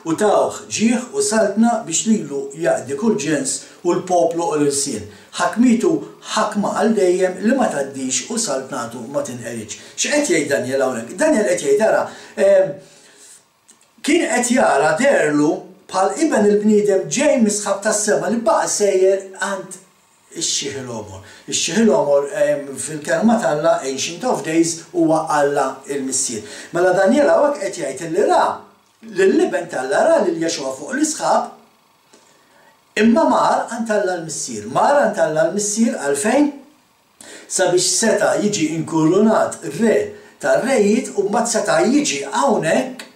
U tawh ġieħ u saltna biex lilu jaqdi kull ġens u l-poplu u l-ilsien. Ħakmitu ħakma għal dejjem li ma tgħaddix u saltnatu ma tinqeridx. X'qed jgħid Danjel hawnhekk? Danjel qed jgħid, ara, kien qed jara deherlu bħal iben il-bniedem ġej mis-sħab tas-sema li baqa' sejjer għand Ix-Xiħ il-Għomor. Ix-Xiħ il-Għomor fil-Kelma t'Alla, Ancient of Days, huwa Alla l-Missier. Mela Danjel hawnhekk qed jgħid illi ra lill-Iben t'Alla, ra lil Yeshua fuq l-isħab, imma mar għand Alla l-Missier. Mar għand Alla l-Missier għalfejn? Sabiex seta' jiġi inkurunat Re tar-rejiet u mbagħad seta' jiġi hawnhekk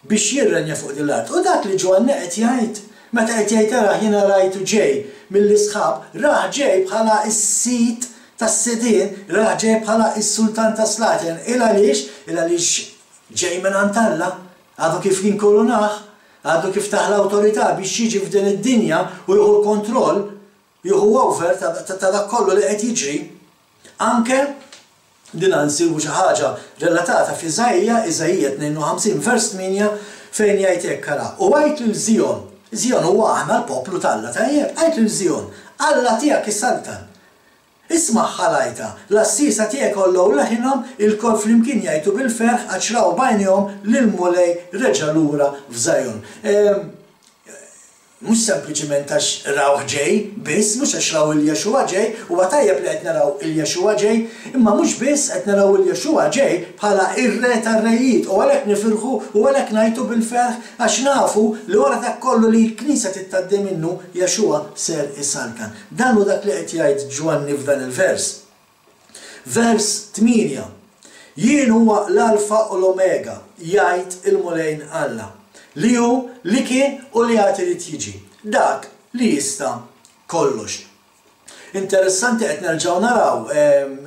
biex jirrenja fuq din l-art. U dak li Ġwanni qed jgħid, meta qed jgħid arah jiena rajtu ġej mill-isħab, rah ġej bħala s-Sid tas-sidien, rah ġej bħala s-Sultan tas-slaten. Il għaliex? Il għaliex ġej mingħand Alla, għadu kif inkurunah, għadu kif tah l-awtorità biex jiġi f'din id-dinja u jieħu l-kontroll Jieħu over ta' dak kollu li qed jiġri. Anke din nsibu xi ħaġa relatata f'Iżaija, Iżaija 52 vers 8, fejn jgħid hekk, ara, U għid lil Zijon, Zijon huwa aħna l-poplu t'Alla, tajjeb? Għid lil Zijon, Alla tiegħek isaltan. Ismagħha l-għajta, l-għassiesa tiegħek għollew leħinhom, ilkoll flimkien jgħajtu bil-ferħ għax raw b'għajnejhom li l-Mulej reġa' lura f'Zijon. Mhux sempliċiment għax rawh ġej biss, mhux għax raw il-Yeshua ġej, huwa tajjeb li qed naraw il-Yeshua ġej, imma mhux biss qed naraw il-Yeshua ġej bħala r-Re tar-rejiet u għalhekk nifirħu u għalhekk ngħajtu bil-ferħ għax nafu li wara dak kollu li l-Knisja trid tgħaddi minnu, Yeshua ser isaltan. Dan hu dak li qed jgħid Ġwanni f'dan il-vers. Vers 8, Jien huwa l-Alfa u l-Omega, jgħid il-Mulejn Alla, li hu, li kien u li għad irid jiġi, dak li jista' kollox. Interessanti qed nerġgħu naraw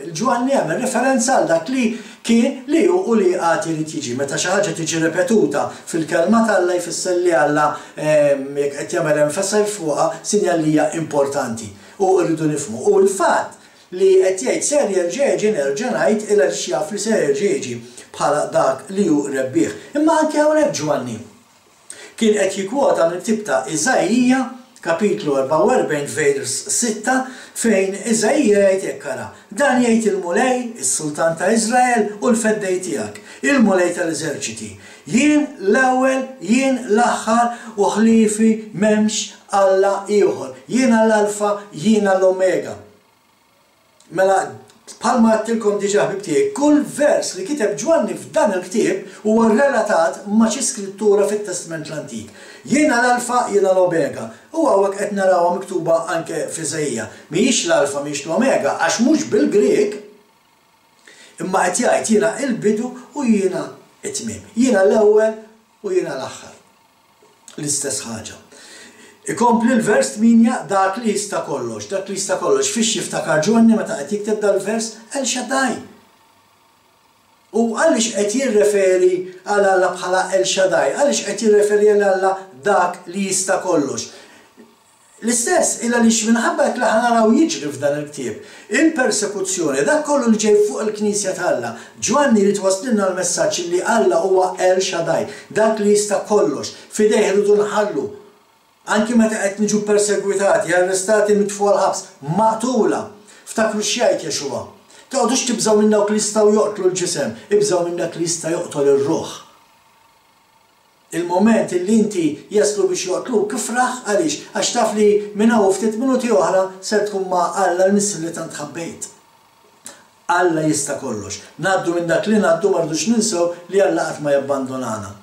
il-Ġwanni jagħmel referenza għal dak li kien, li hu u li għad irid jiġi. Meta xi ħaġa tiġi ripetuta fil-Kelma t'Alla jfisser li Alla jekk qed jagħmel enfasi fuqha, sinjal li hija importanti u rridu nifhmu. U l-fatt Li qed jgħid ser jerġa' jiġi nerġa' ngħid il għaliex jaf li ser jerġa' jiġi bħala dak li hu rebbieħ. Imma anke hawnhekk Ġwanni kien qed jikkwota mill-ktieb ta' Iżaija, kapitlu 44 vers 6, fejn Iżaija jgħid hekk ara, Dan jgħid il-Mulej, is-Sultan ta' Iżrael u l-Feddej tiegħek, il-Mulej tal-eżerċiti, Jien l-ewwel, jien l-aħħar u ħliefi m'hemmx Alla ieħor. Jiena l-Alfa, jiena l-Omega. Mela, bħalma għedtilkom diġà ħbieb tiegħi, kull vers li kiteb Ġwanni f'dan il-ktieb huwa relatat ma' xi skrittura fit-Testment l-Antik. Jiena l-Alfa, jiena l-Omega. U hawnhekk qed narawha miktuba anke f'Iżaija. Mhijiex l-Alfa, mhijiex l-Omega, għax mhux bil-Grieg, imma qed jgħid jiena l-bidu u jiena t-tmiem. Jiena l-ewwel u jiena l-aħħar. L-istess ħaġa. Ikompli l-vers 8, dak li jista' kollox. Dak li jista' kollox. Fiex jiftakar Ġwanni meta qed jikteb dal-vers? El Shaddai. U għaliex qed jirreferi għal Alla bħala El Shaddai? Għaliex qed jirreferi għal Alla dak li jista' kollox? L-istess, il għaliex minħabba dak li ħa naraw jiġri f'dan il-ktieb, il-persekuzzjoni, dak kollu li ġej fuq il-Knisja ta' Alla, Ġwanni jrid iwasslilna l-messaġġ li Alla huwa El Shaddai, dak li jista' kollox, f'idejh irridu nħallu, anki meta qed niġu ppersegwitati, arrestati, mitfugħa l-ħabs, maqtula. Ftakru x'jgħid Yeshua, Toqgħodux tibżgħu minn dawk li jistgħu joqtlu l-ġisem, ibżgħu minn dak li jista' joqtol ir-ruħ. Il-mument illi inti jaslu biex joqtluk, ifraħ, għaliex? Għax taf li minn hawn u ftit minuti oħra ser tkun ma' Alla l-Missier li tant ħabbejt. Alla jista' kollox. Ngħaddu minn dak li ngħaddu ma rridux ninsew li Alla qatt ma jabbandonana.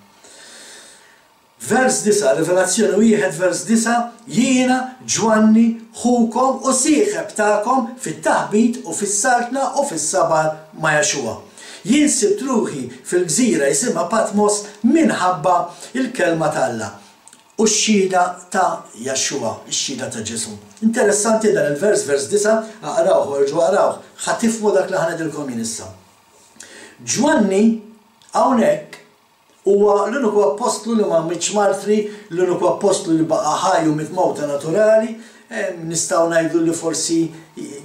Vers 9, Rivelazzjoni wieħed vers 9, Jiena, Ġwanni, ħukom u sieħeb tagħkom fit-taħbit u fis-saltna u fis-sabar ma' Yeshua. Jien sibt ruħi fil-gżira jisimha Patmos minħabba l-kelma t'Alla. U x-xhieda ta' Yahshua, ix-xhieda ta' Ġesù. Interessanti dan il-vers, vers 9, aqrawh u erġgħu aqrawh, ħa tifhmu dak li ħa ngħidilkom jien issa. Ġwanni hawnhekk huwa l-uniku appostlu li ma mietx martri, l-uniku appostlu li baqa' ħaj u miet mewta naturali, Nistgħu ngħidu li forsi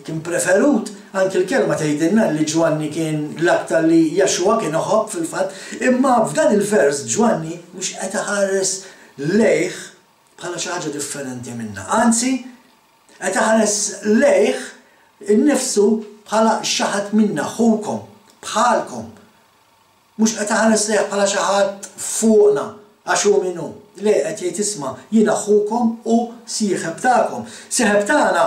kien preferut, anki l-kelma tgħidilna li Ġwanni kien l-aktar li Yahshua kien iħobb fil-fatt, imma f'dan il-vers Ġwanni mhux qed iħares lejh bħala xi ħaġa differenti minna, anzi qed iħares lejh innifsu bħala xi ħadd minna, ħukom, bħalkom. Mhux qed iħares lejh bħala xi ħadd fuqna għax hu min hu. Le, qed jgħid isma' jiena ħukom u sieħeb tagħkom. Sieħeb tagħna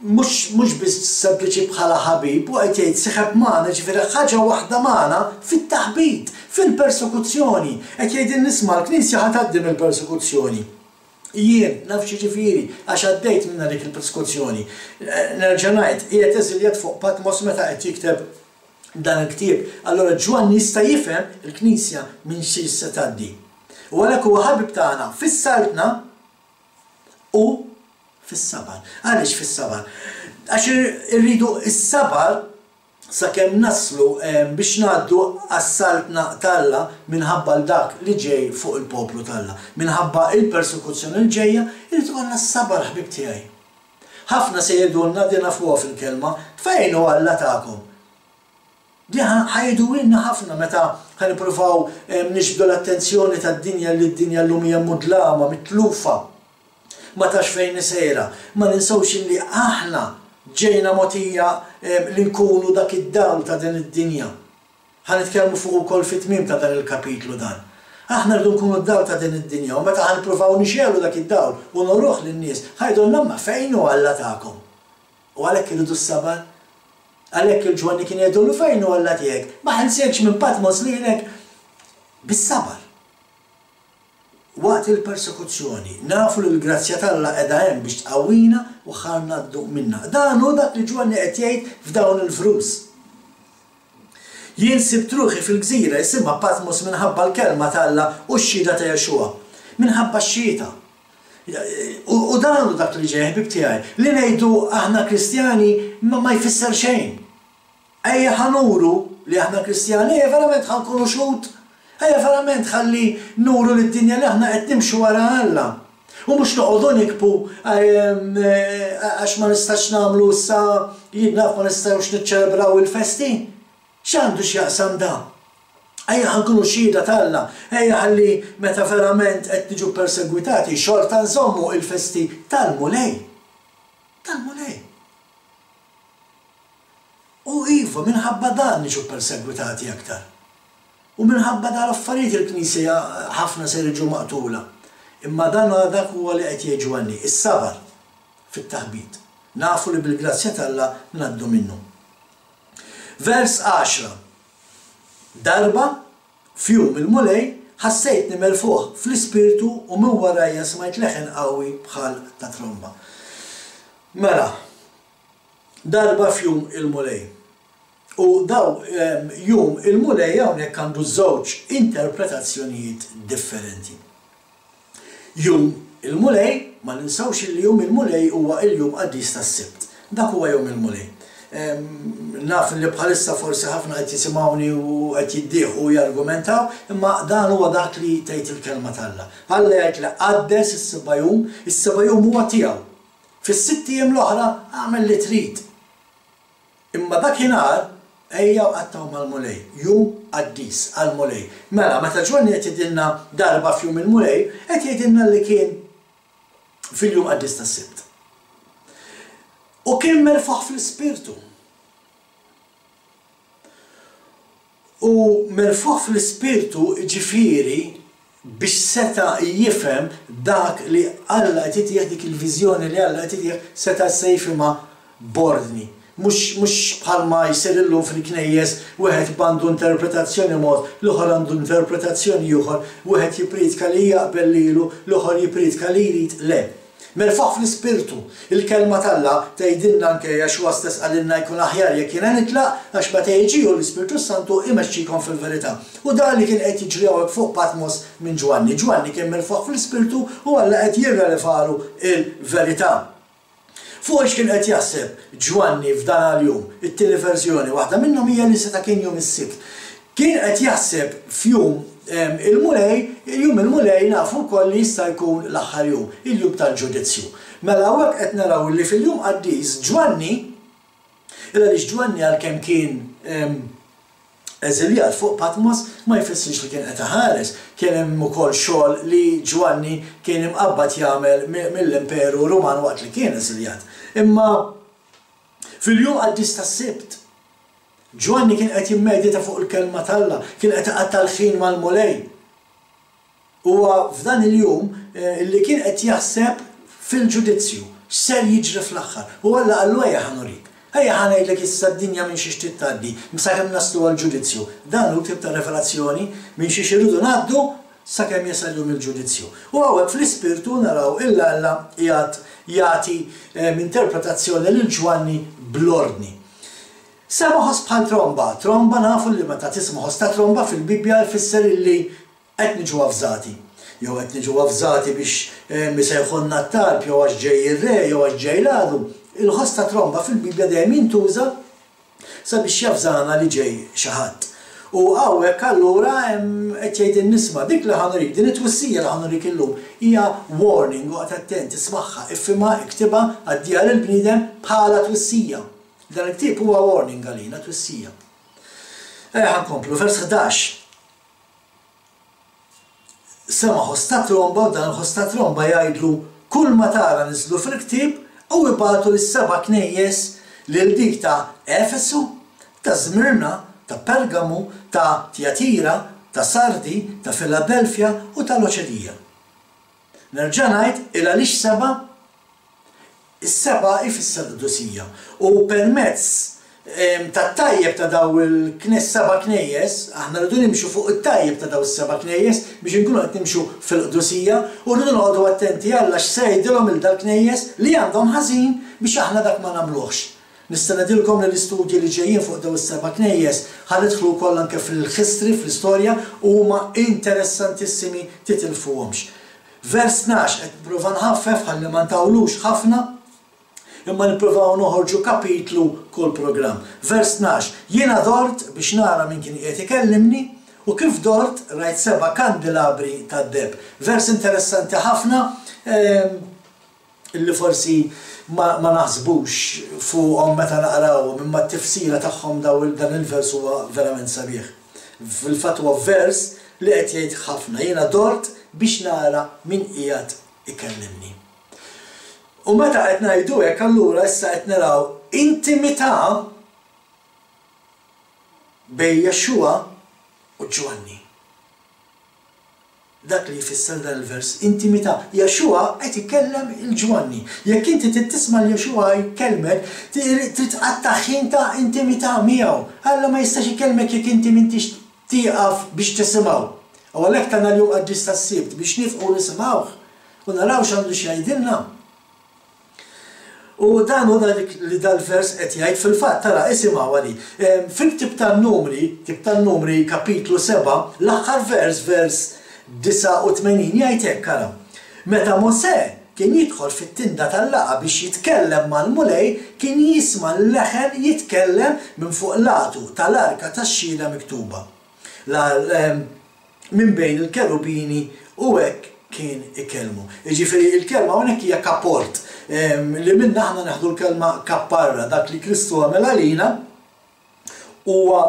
mhux mhux biss sempliċi bħala ħabib, hu qed jgħid sieħeb magħna, jiġifieri ħaġa waħda magħna fit-taħbit, fil-persekuzzjoni. Qed jgħidilna isma' l-Knisja ħa tgħaddi mill-persekuzzjoni. Jien naf x'jiġifieri għax għaddejt minnha dik il-persekuzzjoni. Nerġa' ngħid, qiegħed eżiljat fuq Patmos meta qed jikteb dan il-ktieb. Allura Ġwanni jista' jifhem il-Knisja minn xiex se tgħaddi. U għalhekk huwa ħabib tagħna fis-Saltna u fis-sabar. Għaliex fis-sabar? Għax irridu s-sabar sakemm naslu biex ngħaddu għas-Saltna t'Alla minħabba l dak li ġej fuq il-poplu t'Alla. Minħabba il-persekuzzjoni li ġejja, irid ikollna s-sabar ħbieb tiegħi. Ħafna se jgħidulna, din nafuha fil-kelma, Fejn hu Alla tagħkom? Din ħa jgħiduhielna ħafna meta ħa nippruvaw niġbdu l-attenzjoni tad-dinja li d-dinja llum hija mudlama, mitlufa. Ma tafx fejn hi sejra. Ma ninsewx illi aħna ġejna mogħtija li nkunu dak id-dawl ta' din id-dinja. Ħa nitkellmu fuqu wkoll fit-tmiem ta' dan il-kapitlu dan. Aħna rridu nkunu d-dawl ta' din id-dinja u meta ħa nippruvaw nixegħlu dak id-dawl u nuruh lin-nies, ħa jgħidulna imma fejn hu Alla tagħkom? U għalhekk irridu s-sabar. Għalhekk il-Ġwanni kien jgħidulu fejn hu Alla tiegħek? Ma ħelsekx minn Patmos lilek? Bis-sabar. Waqt il-persekuzzjoni, nafu li l-grazzja t'Alla qiegħda hemm biex tqawwina u ħa ngħaddu minnha. Dan hu dak li Ġwanni qed jgħid f'dawn il-vrus. Jien sibt ruħi fil-gżira jisimha Patmos minħabba l-kelma t'Alla u x-xhieda ta' Yeshua. Minħabba x-xhieda. U dan hu dak li ġej, ħbieb tiegħi. Li ngħidu aħna Kristjani ma jfisser xejn. Ejja ħa nuru li aħna Kristjani, ejja verament ħa nkunu xhud. Ejja verament ħalli nuru lid-dinja li aħna qed nimxu wara Alla. U mhux noqogħdu nikbu għax ma nistax nagħmlu issa, jien naf ma nistgħux niċċelebraw il-festi. X'għandu x'jaqsam da? Ejja ħa nkunu xhieda t'Alla, ejja ħalli meta verament qed niġu ppersegwitati xorta nżommu il-festi tal-Mulej. Tal-Mulej. U iva, minħabba dan niġu ppersegwitati aktar. U minħabba dan l-affarijiet il-Knisja ħafna ser jiġu maqtula. Imma dan dak huwa li qed jgħid Ġwanni, is-sabar fit-taħbit. Nafu li bil-grazzja t'Alla ngħaddu minnu. Vers 10, Darba, f'jum il-Mulej, ħassejtni merfugħ fl-ispirtu u minn warajja smajt leħen qawwi bħal ta' tromba. Mela, darba f'jum il-Mulej. U daw jum il-Mulej hawnhekk għandu żewġ interpretazzjonijiet differenti. Jum il-Mulej, ma ninsewx illi jum il-Mulej huwa il-jum qaddis tas-Sibt. Dak huwa jum il-Mulej. Naf li bħalissa forsi ħafna qed jisimgħuni u qed jiddieħqu u jargumentaw, imma dan huwa dak li tgħid il-Kelma t'Alla. Alla jgħid li qaddes is-seba' jum, is-seba' jum huwa tiegħu. Fis-sitt ijiem l-oħra agħmel li trid. Imma dakinhar ejja u qattgħu mal-Mulej, jum qaddis għall-Mulej. Mela, meta Ġwanni qed jgħidilna darba f'jum il-Mulej, qed jgħidilna li kien fil-jum qaddis tas-Sibt. U kien merfugħ fl-Ispirtu. U merfugħ fl-Ispirtu jiġifieri biex seta' jifhem dak li Alla qed itih, dik il-viżjoni li Alla qed itih seta' issa jifhimha b'ordni. Mhux mhux bħalma jsir illum fil-knejjes, wieħed għandu interpretazzjoni mod, l-ieħor għandu interpretazzjoni ieħor, wieħed jippriedka li jaqbel lilu, l-ieħor jippriedka li jrid, le. Merfugħ fl-Ispirtu. Il-Kelma t'Alla tgħidilna anke Yeshua stess qalilna jkun aħjar jekk jiena nitlaq għax meta jiġi hu l-Ispirtu s-Santu imexxikom fil-verità. U dan li kien qed jiġri hawnhekk fuq Patmos minn Ġwanni. Ġwanni kien merfugħ fl-Ispirtu u Alla qed jirrelevalu l-verità. Fuq x'kien qed jaħseb Ġwanni f'dan għal-jum? It-tieni verżjoni, waħda minnhom hija li seta' kien jum is-Sibt. Kien qed jaħseb f'jum il-Mulej, jum il-Mulej nafu wkoll li jista' jkun l-aħħar jum, il-jum tal-ġudizzju. Mela hawnhekk qed naraw li fil-jum qaddis Ġwanni, il għaliex Ġwanni għalkemm kien eżiljat fuq Patmos ma jfissirx li kien qed iħares, kien hemm ukoll xogħol li Ġwanni kien imqabbad jagħmel mill-Imperu Ruman waqt li kien eżiljat. Imma fil-jum qaddis tas-Sibt, Ġwanni kien qed jimmedita fuq il-Kelma t'Alla, kien qed iqatta' l-ħin mal-Mulej. Huwa f'dan il-jum li kien qed jaħseb fil-ġudizzju, x'ser jiġri fl-aħħar. U Alla qallu ejja ħa nurik. Ejja ħa ngħidlek issa d-dinja minn xiex trid tgħaddi, sakemm naslu għall-ġudizzju. Dan hu l-ktieb tar-Rivelazzjoni, minn xiex irridu ngħaddu sakemm jasal jum il-ġudizzju. U hawnhekk fl-Ispirtu naraw 'il Alla qiegħed jagħti interpretazzjoni lil Ġwanni bl-ordni. Sema' ħoss bħal tromba. Tromba nafu li meta tisma' ħoss ta' tromba fil-Bibbja jfisser illi qed niġu avżati. Jew qed niġu avżati biex isejħulna t-talb jew għax ġej ir-re jew għax ġej l-għadu. Il-ħoss ta' tromba fil-Bibbja dejjem jintuża sabiex javżana li ġej xi ħadd. U hawnhekk allura qed jgħidilna isma' dik li ħa nurik, din it-twissija li ħa nurik illum hija warning, oqgħod attent, ismagħha, ifhimha, iktibha, għaddiha lill-bniedem bħala twissija. Dan il-ktieb huwa warning għalina, twissija. Ejja ħa nkomplu, vers 11. Sema' ħoss ta' tromba u dan il-ħoss ta' tromba jgħidlu kull ma tara niżlu fil-ktieb u ibagħtu lis-seba' knejjes lil dik ta' Efesu, ta' Żmirna, ta' Pergamu, ta' Tjatira, ta' Sardi, ta' Filadelfja u ta' Loċedija. Nerġa' ngħid il għaliex seba'? Is-sebgħa jfisser qdusija. U permezz tat-tajjeb ta' daw il-seba' knejjes, aħna rridu nimxu fuq it-tajjeb ta' daw is-seba' knejjes biex inkunu qed nimxu fil-qdusija u rridu noqogħdu attenti Alla x'se jgħidilhom lil dal-knejjes li għandhom ħażin biex aħna dak ma nagħmluhx. Nista' ngħidilkom li l-istudji li ġejjin fuq daw is-seba' knejjes ħa nidħlu wkoll anke fil-history, fl-istorja, u huma interessantissimi titilfuhomx. Vers 12, qed nipprova nħaffef ħalli ma ntawlux ħafna, imma nippruvaw noħorġu kapitlu kull programm. Vers 12, Jiena dort biex nara min kien qiegħed ikellimni, u kif dort rajt seba' kandilabri tad-deheb. Vers interessanti ħafna li forsi ma naħsbux fuqhom meta naqrawhom, imma t-tifsira tagħhom dan il-vers huwa verament sabiħ. Fil-fatt huwa vers li qed jgħid ħafna, jiena dort biex nara min qiegħed ikellimni. U meta qed ngħidu hekk allura issa qed naraw intimità bejn Yeshua u Ġwanni. Dak li jfisser dan il-vers, intimità. Yeshua qed ikellem 'il Ġwanni. Jekk inti trid tisma' 'l Yeshua jkellmek, trid tqatta' ħin ta' intimità miegħu. Alla ma jistax ikellmek jekk inti m'intix tieqaf biex tisimgħu. U għalhekk tana l-jum qaddis tas-Sibt biex niefqu u nisimgħuh u naraw x'għandu x'jgħidilna. U dan hu dak li dal-vers qed jgħid fil-fatt, tara, isimgħu għali. Fil-ktieb tan-Numri, ktieb tan-Numri kapitlu 7, l-aħħar vers, vers 89 jgħid hekk, ara. Meta Mosè kien jidħol fit-tinda tal-laqgħa biex jitkellem mal-Mulej, kien jisma' l-leħen jitkellem minn fuq l-għatu tal-arka tax-xhieda miktuba. Minn bejn il-kerubini u hekk kien ikellmu. Jiġifieri il-kelma hawnhekk hija kaport, li minnha aħna neħdu l-kelma kapparra, dak li Kristu għamel għalina huwa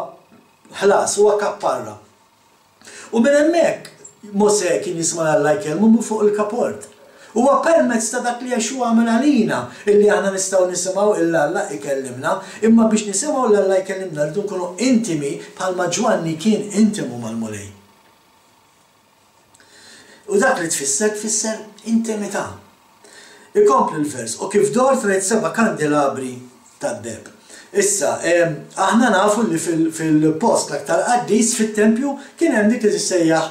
ħlas, huwa kapparra. U minn hemmhekk Mosè kien jisma' 'l Alla jkellmu minn fuq il-kaport. Huwa permezz ta' dak li Yeshua għamel għalina illi aħna nistgħu nisimgħu 'l Alla ikellimna. Imma biex nisimgħu 'l Alla jkellimna rridu nkunu intimi bħalma Ġwanni kien intimu mal-Mulej. U dak li tfisser, tfisser intimità. Ikompli l-vers, u kif dort rajt seba' kandilabri tad-deheb. Issa, aħna nafu li fil-post l-aktar qaddis fit-tempju kien hemm dik li tissejjaħ.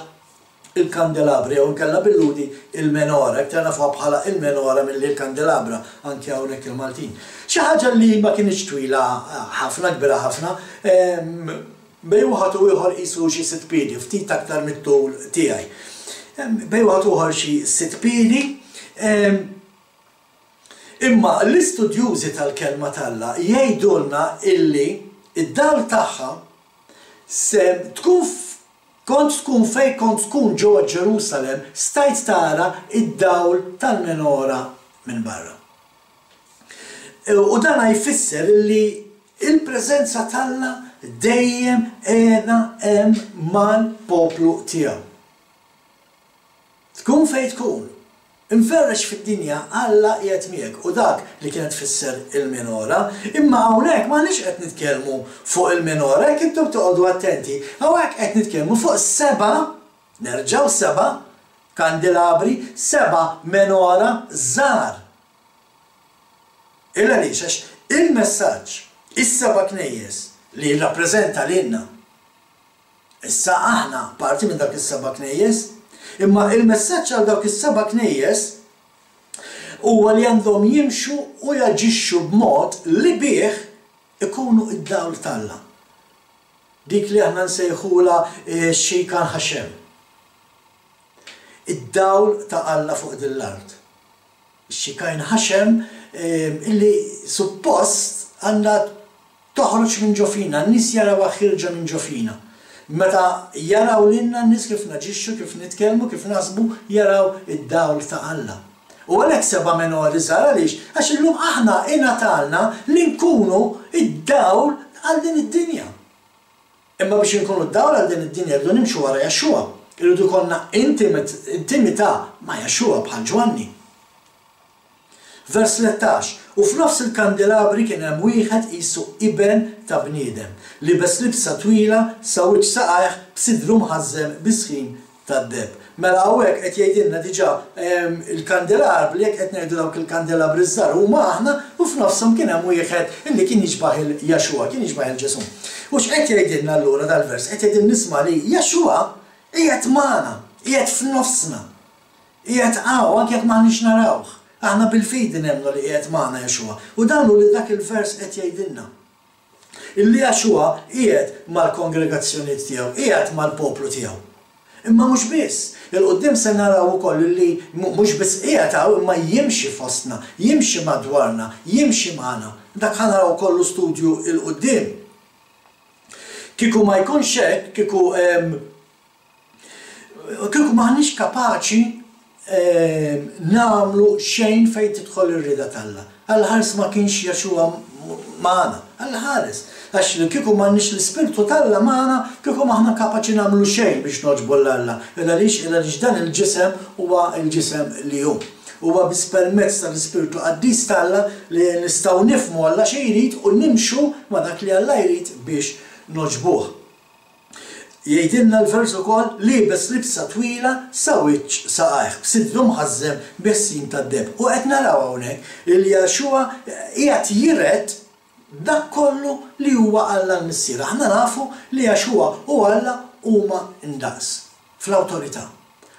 Il-kandelabri jew inkella bil-Lhudi il-menora, iktar nafuha bħala il-menora milli l-kandelabra anke hawnhekk il-Maltin. Xi ħaġa li ma kinitx twila ħafna, kbira ħafna, bejn wieħed u ieħor qisu xi sitt piedi, ftit aktar mit-tul tiegħi. Bejn wieħed u ieħor xi sitt piedi. Imma l-istudjużi tal-Kelma t'Alla jgħidulna illi d-dawl tagħha se tkun Kont tkun fejn kont tkun ġewwa Ġerusalemm stajt tara d-dawl tal-menora minn barra. U dan jfisser li l-preżenza t'Alla dejjem qiegħda hemm mal-poplu tiegħu. Tkun fejn tkun, imferrex fid-dinja Alla qiegħed miegħek u dak li kienet tfisser il-menora. Imma hawnhekk m'aħniex qed nitkellmu fuq il-menora, jekk intom toqogħdu attenti, hawnhekk qed nitkellmu fuq seba', nerġgħu seba' kandilabri, seba' menora żgħar. Il għaliex? Għax il-messaġġ, is-seba' knejjes li jirrappreżenta lilna, Issa aħna parti minn dawk is-seba' knejjes, imma il-messaġġ għal dawk is-seba' knejjes huwa li għandhom jimxu u jaġixxu b'mod li bih ikunu d-dawl t'Alla. Dik li aħna nsejħulha x-Shikan Hashem. Id-dawl ta' Alla fuq din l-art. Ix-Shikain Hashem illi suppost għandha Toħroġ minn ġo fina, n-nies jarawha ħierġa minn ġo fina. Meta jaraw lilna n-nies kif naġixxu, kif nitkellmu, kif naħsbu, jaraw id-dawl ta' Alla. U għalhekk seba' menori żgħar għaliex? Għax illum aħna ingħatalna li nkunu d-dawl għal din id-dinja. Imma biex inkunu d-dawl għal din id-dinja rridu nimxu wara Yeshua. Irridu jkollna intimità ma' Yeshua bħal Ġwanni. Vers 13, U f'nofs il-kandilabri kien hemm wieħed qisu iben ta' bniedem, liebes libsa twila sa wiċċ saqajh b'sidru mħażżem bi sħin tad-deheb. Mela hawnhekk qed jgħidilna diġà il-kandelabri, jekk qed ngħidu dawk il-kandelabri ż-żgħar huma aħna, u f'nofshom kien hemm wieħed illi kien jixbah 'il Yeshua, kien jixbah 'il Ġesù. U x'qed jgħidilna allura dal-vers? Qed jgħidilna isma' li Yeshua qiegħed magħna, qiegħed f'nofsna. Qiegħed hawn, anke jekk m'aħniex narawh. Aħna bil-fidi nemmnu li qiegħed magħna Yeshua. U dan hu li dak il-vers qed jgħidilna. Illi Yeshua qiegħed mal-kongregazzjonijiet tiegħu, qiegħed mal-poplu tiegħu. Imma mhux biss. Il quddiem se naraw ukoll illi mhux biss qiegħed hawn imma jimxi fostna, jimxi madwarna, jimxi magħna. Dak ħa naraw kollu studju 'l quddiem. Kieku ma jkunx hekk, kieku Kieku m'aħniex kapaċi nagħmlu xejn fejn tidħol ir-rieda t'Alla. Alla ħares ma kienx Yeshua magħna. Alla ħares. Għax li kieku m'għandniex l-Ispirtu t'Alla magħna, kieku m'aħna kapaċi nagħmlu xejn biex nogħġbu 'l Alla. Il għaliex? Il għaliex dan il-ġisem huwa l-ġisem li hu. Huwa biss permezz tal-Ispirtu Qaddis t'Alla li nistgħu nifhmu Alla xi jrid u nimxu ma' dak li Alla jrid biex nogħġbuh. Jgħidilna l-vers ukoll, liebes libsa twila sa wiċċ saqajh, b'sidru mħażżem bi ħsin tad-deheb. U qed naraw hawnhekk li Yeshua qiegħed jiret dak kollu li huwa Alla l-Missier. Aħna nafu li Yeshua u Alla huma ndaqs fl-awtorità.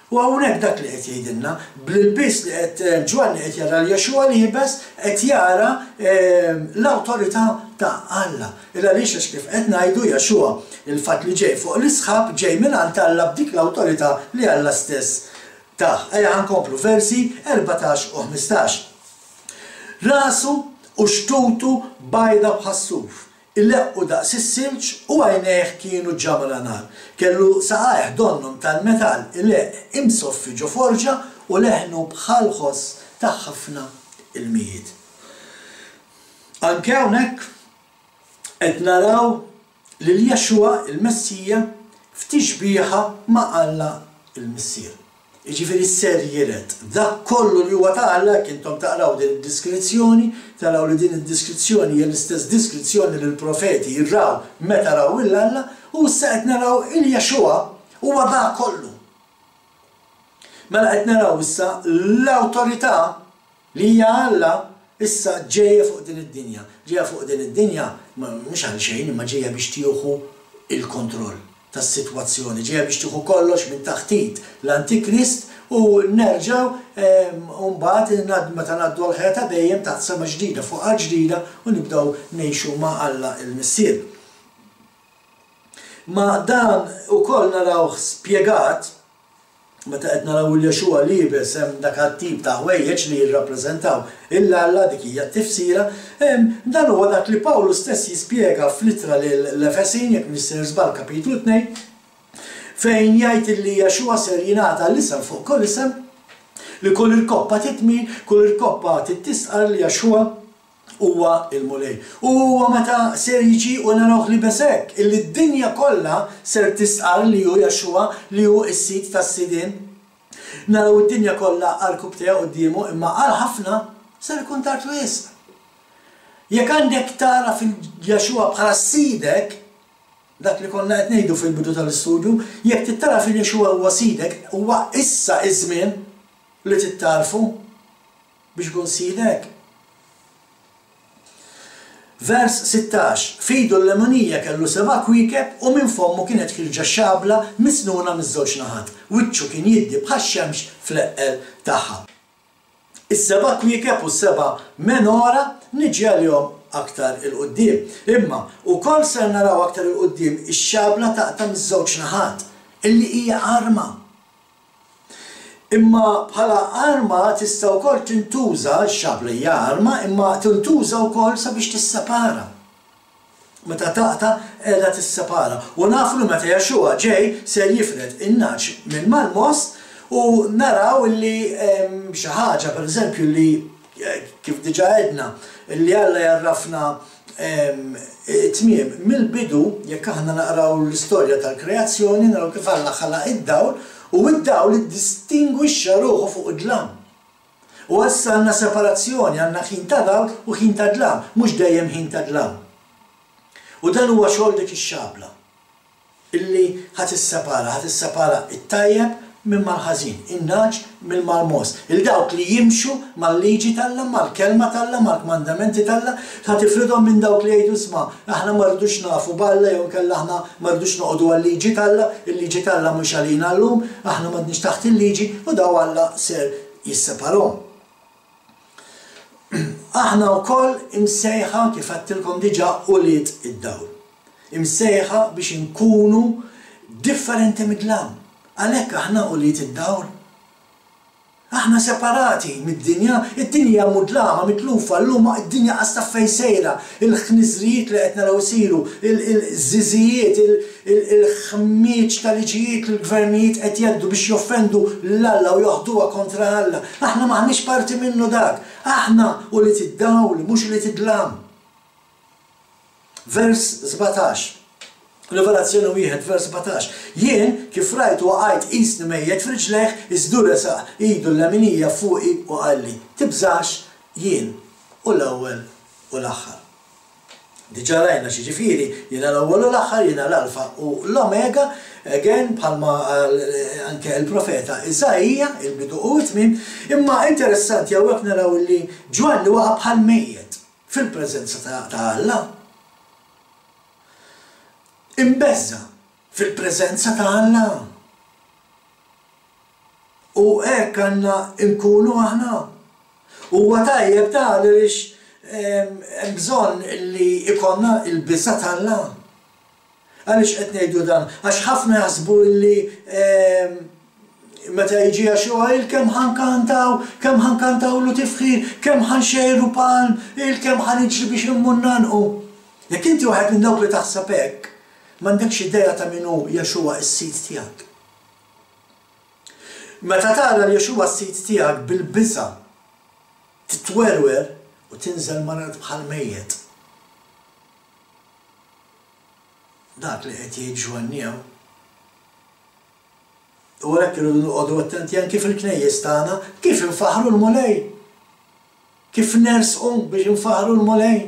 U hawnhekk dak li qed jgħidilna, bl-ilbies li qed Ġwanni qed jara 'l Yeshua liebes, qed jara l-awtorità ta' Alla. Il għaliex għax kif qed ngħidu Yeshua, il-fatt li ġej fuq l-isħab ġej mingħand Alla b'dik l-awtorità li Alla stess tah. Ejja ħa nkomplu versi 14 u 15. Rasu u xtutu bajda bħas-suf, Ileqqu daqs is-silġ u għajnejh kienu ġamra nar. Kellu saqajh donnhom tal-metall ileqq imsoffi ġo forġa u leħnu bħal ħoss ta' ħafna ilmijiet. Anke hawnhekk qed naraw lil Yeshua, il-Messija, f'tixbieha ma' Alla l-Missier. Jiġifieri ser jiret dak kollu li huwa ta' Alla, jekk intom taqraw din id-diskrizzjoni, taraw li din id-diskrizzjoni hija l-istess diskrizzjoni li l-profeti raw meta raw 'il Alla, u issa qed naraw 'il Yeshua huwa dak kollu. Mela qed naraw issa l-awtorità li hija Alla issa ġejja fuq din id-dinja. Ġejja fuq din id-dinja mhux għal xejn imma ġejja biex tieħu l-kontroll. tas-sitwazzjoni, ġejja biex tieħu kollox minn taħt id l-Antikrist u nerġgħu u mbagħad meta ngħaddu għall-ħajja ta' dejjem taħt sema ġdida fuq art ġdida u nibdew ngħixu ma' Alla l-Missier. Ma' dan ukoll narawh spjegat Meta qed naraw 'il Yeshua liebes hemm dak għat-tip ta' ħwejjeġ li jirrappreżentaw 'il Alla, dik hija t-tifsira, dan huwa dak li Pawlu stess jispjega fl-ittra lill-Efesin, jekk m'iniex sejjer żball kapitlu 2, fejn jgħid illi Yeshua ser jingħata l-isem fuq kull isem, li kull irkoppa titmil, kull irkoppa tistqarr li Yeshua huwa l-Mulej. U huwa meta ser jiġi u narawh liebes hekk, illi d-dinja kollha ser tistqarr li hu Yeshua, li hu s-Sid tas-sidien. Naraw id-dinja kollha għarkupptejha quddiemu, imma għal ħafna ser ikun tard wisq. Jekk għandek tagħraf 'il Yeshua bħala Sidek, dak li konna qed ngħidu fil-bidu tal-istudju, jekk trid tagħraf 'il Yeshua huwa Sidek, huwa issa ż-żmien li trid tagħrfu. Biex ikun sidek. Vers 16, F'idu l-lemunija kellu seba' kwiekeb u minn fommu kienet ħierġa xabla misnuna miż-żewġ naħat, wiċċu kien jiddi bħax-xemx fl-eqqel tagħha. Is-seba' kwiekeb u s-seba' menora niġi għalihom aktar 'il quddiem. Imma, ukoll ser naraw aktar 'il quddiem ix-xabla taqta' miż-żewġ naħat, illi hija arma. Imma bħala arma tista' wkoll tintuża, x-xabla hija arma, imma tintuża wkoll sabiex tissepara. Meta taqta' qiegħda tissepara. U nafu li meta Yeshua ġej ser jifred in-nagħaġ minn mal-mogħoż u naraw li xi ħaġa pereżempju li kif diġà għedna, li Alla jgħarrafna t-tmiem mill-bidu, jekk aħna naqraw l-istorja tal-kreazzjoni naraw kif Alla ħalaq id-dawl u d-dawl iddistingwixxa ruħu fuq id-dlam. U issa għandna separazzjoni, għandna ħin ta' dawl u ħin ta' dlam, mhux dejjem ħin ta' dlam. U dan huwa xogħol dik ix-xabla. Illi ħa tissepara, ħa tissepara t-tajjeb minn mal-ħażin, in-nagħaġ minn mal-mogħoż. Lil dawk li jimxu mal-liġi t'Alla, mal-kelma t'Alla, mal-kmandamenti t'Alla, ħa tifridhom minn dawk li jgħidu isma', aħna ma rridux nafu b'Alla jew inkella aħna ma rridux noqogħdu għal-liġi t'Alla, il-liġi t'Alla mhux għalina llum, aħna m'għadniex taħt il-liġi, u daw Alla ser jisseparhom. Aħna wkoll imsejħa, kif għedtilkom diġà, ulied id-dawl. Imsejħa biex inkunu differenti mid-dlam. Għalhekk aħna ulied id-dawl. Aħna separati mid-dinja, id-dinja mudlama, mitlufa, llum id-dinja qas taf fejn sejra, il-ħniżrijiet li qed naraw isiru, il-żiżijiet, il-ħmieġ ta' liġijiet li l-gvernijiet qed jgħaddu biex joffendu 'l Alla u joħduha kontra Alla. Aħna m'aħniex parti minnu dak. Aħna ulied id-dawl, mhux ulied id-dlam. Vers 17. Rivelazzjoni 1, vers 17. Jien, kif rajtu waqajt qisni mejjet f'riġlejh, iżda hu resaq idu l-leminija fuqi u qalli, Tibżax, jien hu l-ewwel u l-aħħar. Diġà rajna x'jiġifieri, jiena l-ewwel u l-aħħar, jiena l-Alfa u l-Omega, again, bħalma qal anke l-profeta Iżaija, il-bidu u t-tmiem. Imma interessanti hawnhekk naraw li Ġwanni waqa' bħal mejjet fil-preżenza ta' Alla. Imbeżża' fil-preżenza ta' Alla. U hekk għandna nkunu aħna. Huwa tajjeb dan għaliex hemm bżonn li jkollna l-biża' t'Alla. Għaliex qed ngħidu dan? Għax ħafna jaħsbu li meta jiġi Yeshua il kemm ħa nkantaw, kemm ħa nkantawlu tifħir, kemm ħa nxejru palm, il kemm ħa niġri biex immur ngħannqu. Jekk inti wieħed minn dawk li taħseb hekk, m'għandekx idea ta' min hu Yeshua s-Sid tiegħek. Meta tara 'l Yeshua s-Sid tiegħek bil-biża' titwerwer u tinżel mal-art bħal mejjet. Dak li qed jgħid Ġwanni hawn. U għalhekk irridu noqogħdu attenti anki fil-knejjes tagħna kif infaħħru l-Mulej. Kif nersqu biex infaħħru l-Mulej.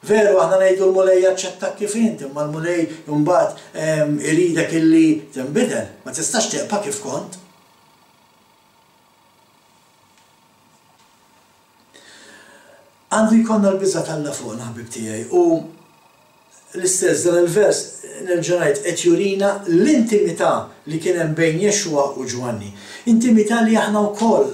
Veru aħna ngħidu l-Mulej jaċċettak kif int, imma l-Mulej imbagħad iridek illi tinbidel, ma tistax tibqa' kif kont. Għandu jkollna l-biża' t'Alla fuqna ħbieb tiegħi u. l-istess dan il-vers nerġa' ngħid qed jurina l-intimità li kien hemm bejn Yeshua u Ġwanni. Intimità li aħna wkoll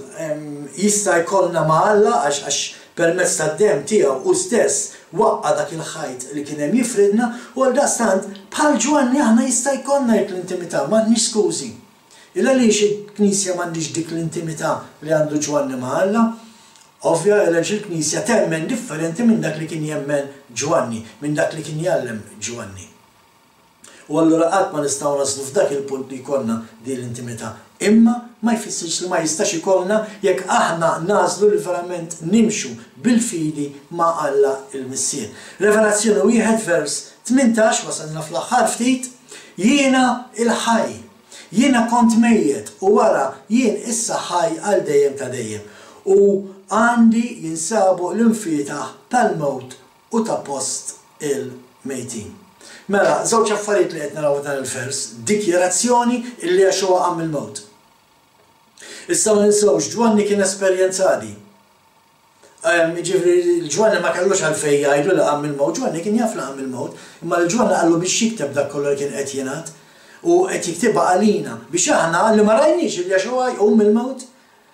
jista' jkollna ma' Alla għax għax permezz tad-demm tiegħu hu stess waqqa' dak il-ħajt li kien hemm jifridna u għaldaqstant bħal Ġwanni aħna jista' jkollna dik l-intimità, m'għandniex skużi. Il għaliex il-Knisja m'għandhiex dik l-intimità li għandu Ġwanni ma' Alla? Ovvja il għaliex il-Knisja temmen differenti minn dak li kien jemmen Ġwanni, minn dak li kien jgħallem Ġwanni. U allura qatt ma nistgħu naslu f'dak il-punt li jkollna din l-intimità. Imma ma jfissirx li ma jistax ikollna jekk aħna nagħżlu li verament nimxu bil-fidi ma' Alla l-Missier. Revelazzjoni wieħed vers 18, wasalna fl-aħħar ftit, Jiena l-ħaj. Jiena kont mejjet, u ara, jien issa ħaj għal dejjem ta' dejjem, u għandi jinsabu l-imfietaħ tal-mewt u ta' post il-mejtin. Mela, żewġ affarijiet li qed naraw f'dan il-vers, dikjarazzjoni illi Yeshua qam mill-mewt. Issa ma ninsewx, Ġwanni kien esperjenzadi. Jiġifieri Ġwanni ma kellux għalfejn jgħidlu li qam mill-mewt, Ġwanni kien jaf li qam mill-mewt, imma lil Ġwanni qallu biex jikteb dak kollu li kien qed jingħad. U qed jiktibha għalina biex aħna li ma rajniex lil Yeshua jqum mill-mewt,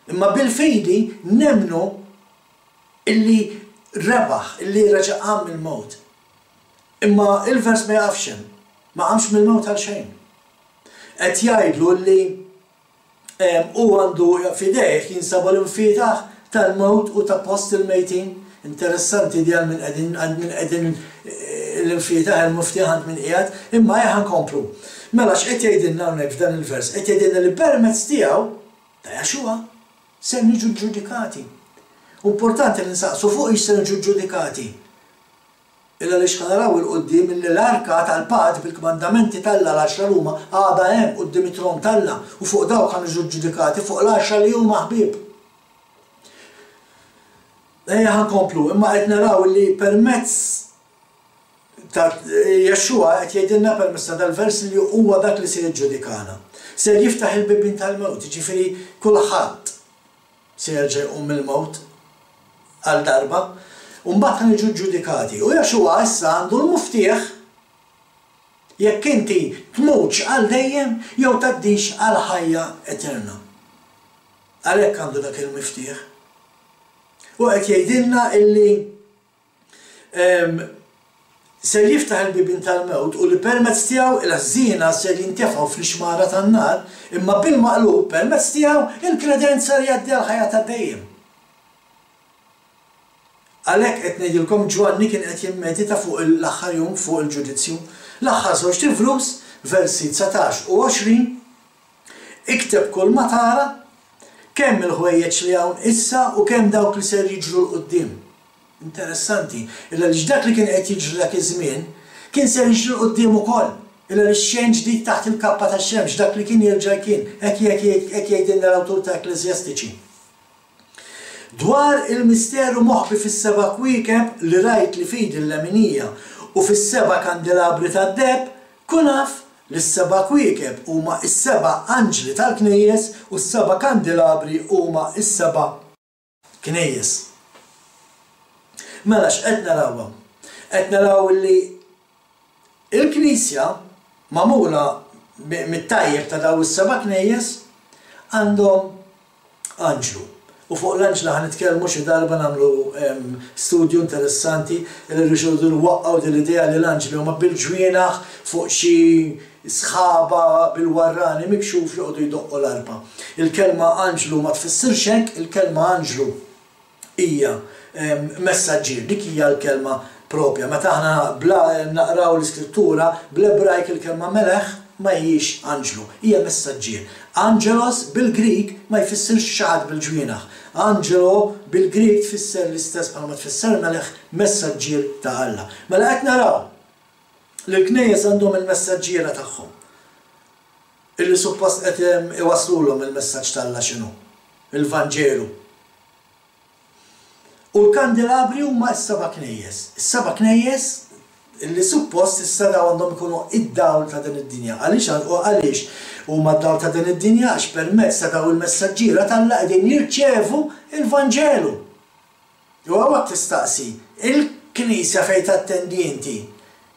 imma bil-fidi nemmnu illi rebaħ, illi reġa' qam mill-mewt. Imma il-vers ma jaqafx hemm. Ma qamx mill-mewt għal xejn. Qed jgħidlu li Hu għandu f'idejh jinsabu l-imfietaħ tal-mewt u ta' post il-mejtin. Interessanti di għal min qegħdin għand min qegħdin l-imfietaħ, il-muftieħ għand min qiegħed. Imma ejja ħa nkomplu. Mela x'qed jgħidilna hawnhekk f'dan il-vers? Qed jgħidilna li permezz tiegħu, ta' Yeshua, ser niġu ġġudikati. Importanti li nsaqsu fuq hix se niġu ġġudikati. Il-għaliex ħa naraw 'il quddiem illi l-arka tal-patt bil-kmandamenti t'Alla l-għaxra l huma għadha hemm quddiem it-tron t'Alla u fuq dawk ħa niġu ġġudikati fuq l-għaxra li huma ħbieb. Ejja ħa nkomplu, imma qed naraw illi permezz ta' Yeshua qed jgħidilna permezz ta' dal-vers li huwa dak li se jiġġudikana. Ser jiftaħ il-bibien tal-mewt, jiġifieri kulħadd. Se jerġa' jqum mill-mewt għal darba, u mbagħad ħa niġu ġġudikati. U Yeshua issa għandu l-muftieħ jekk inti tmutx għal dejjem jew tgħaddix għal ħajja eterna. Għalhekk għandu dak il-miftieħ. U qed jgħidilna illi Ser jiftaħ il-bibien tal-mewt u li permezz tiegħu il-ħżiena ser jintefgħu fl-ixmara tan-nar, imma bil-maqlub permezz tiegħu il-kredent ser jgħaddi għall-ħajja ta' dejjem. Għalhekk qed ngħidilkom Ġwanni kien qed jimmedita fuq l-aħħar jum, fuq il-ġudizzju. L-aħħar żewġt ivrus, versi 19 u 20, Ikteb kulma tara, kemm il-ħwejjeġ li hawn issa u kemm dawk li ser jiġru 'l quddiem. Interessanti, il għaliex dak li kien qed jiġri dak iż-żmien, kien ser jiġri 'l quddiem ukoll. Il għaliex xejn ġdid taħt il-kappa tax-xemx, dak li kien jerġa' jkien, hekk hekk jgħidilna l-awtur ta' Ekkleżjastiċi. Dwar il-misteru moħbi fis-seba' kwiekeb li rajt li f'idi l-leminija u fis-seba' kandilabri tad-deheb, kun af li s-seba' kwiekeb huma s-seba' anġli tal-knejjes u s-seba' kandilabri huma s-seba' knejjes. Mela x'qed naraw hawn? Qed naraw li l-Knisja, magħmula mit-tajjeb ta' dawn is-seba' knejjes, għandhom anġlu. U fuq l-anġla ħa nitkellmu xi darba nagħmlu studju interessanti li rridu nwaqqgħu din l-idea li l-anġli huma bil-ġwienaħ fuq xi sħaba bil-warrani mikxuf joqogħdu jdoqqu l-arpa. Il-kelma anġlu ma tfissirx hekk, il-kelma anġlu hija messaġġier, dik hija l-kelma proprja. Meta aħna bla naqraw l-Iskrittura bl-Ebrajk il-kelma melech ma hijiex anġlu, hija messaġġier. Angelos bil-Grieg ma jfissirx xi ħadd bil-ġwienaħ. Angelo bil-Grieg tfisser l-istess bħalma tfisser melech, messaġġier ta' Alla. Mela qed naraw li l-knejjes għandhom il-messaġġiera tagħhom illi suppost qed iwasslulhom il-messaġġ t'Alla x'inhu, il-Vanġelu. U l-kandilabri huma s-seba' knejjes. Is-seba' knejjes illi suppost issa dawn għandhom ikunu id-dawl ta' din id-dinja. Għaliex u għaliex huma d-dawl ta' din id-dinja? Għax permezz ta' dawn il-messaġġiera t'Alla qegħdin jirċevu l-Vanġelu. U hawnhekk tistaqsi, il-knisja fejn tattendi inti?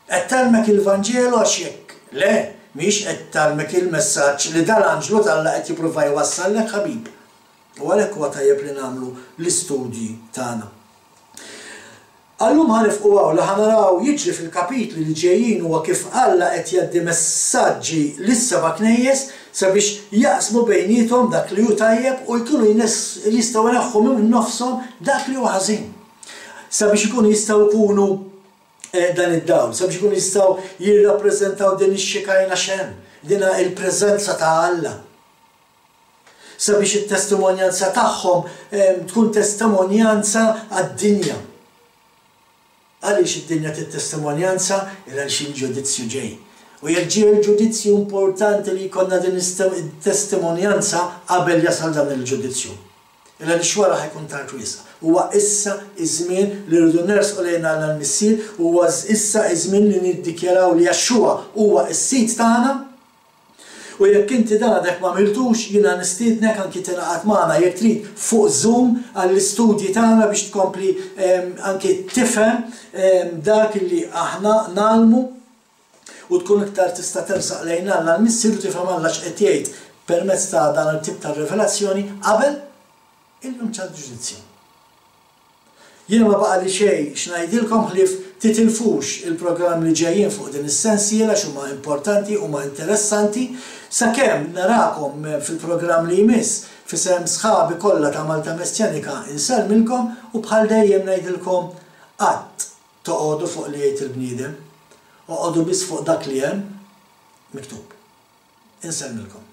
Qed tgħallmek il-Vanġelu għax jekk le, mhijiex qed tgħallmek il-messaġġ li dal-anġlu t'Alla qed jipprova jwassallek ħabib. U għalhekk huwa tajjeb li nagħmlu l-istudji tagħna. Għal-lum ħa nifqu hawn, li ħa naraw jiġri fil-kapitli li ġejjin huwa kif Alla qed jgħaddi messaġġi lis-seba' knejjes sabiex jaqsmu bejniethom dak li hu tajjeb u jkunu jistgħu jneħħu minn nofshom dak li hu ħażin. Sabiex ikunu jistgħu jkunu dan id-dawl, sabiex ikunu jistgħu jirrappreżentaw din ix-Shekinah x'hemm, din il-preżenza ta' Alla. Sabiex it-testimonjanza tagħhom tkun testimonjanza għad-dinja. Għaliex id-dinja trid testimonjanza? Għaliex il-ġudizzju ġej. U jekk ġie l-ġudizzju importanti li jkollna din it-testimonjanza qabel jasal dan il-ġudizzju. Għaliex wara ħa jkun tard wisq. Huwa issa ż-żmien li rridu nersqu lejn Alla l-Missier, huwa issa ż-żmien li niddikjaraw li Yeshua huwa s-Sid tagħna. U jekk inti dan għadek m'għamiltux, jiena nistiednek anki tingħaqad magħna jekk trid fuq Zoom għall-istudji tagħna biex tkompli anki tifhem dak li aħna ngħallmu u tkun iktar tista' tersaq lejn Alla l-Missier u tifhem Alla x'qed jgħid permezz ta' dan it-tip ta' rivelazzjoni qabel il-jum tal-ġudizzju. Jiena ma baqali xejn x'ngħidilkom ħlief titilfux il-programm li ġejjin fuq din is-sensiela għax huma importanti, huma interessanti. Sakemm narakom fil-programm li jmiss, f'isem sħabi kollha ta' Malta Messjanika insellmilkom u bħal dejjem ngħidilkom qatt toqogħdu fuq li jgħid il-bniedem, oqogħdu biss fuq dak li hemm miktub. Insellmilkom.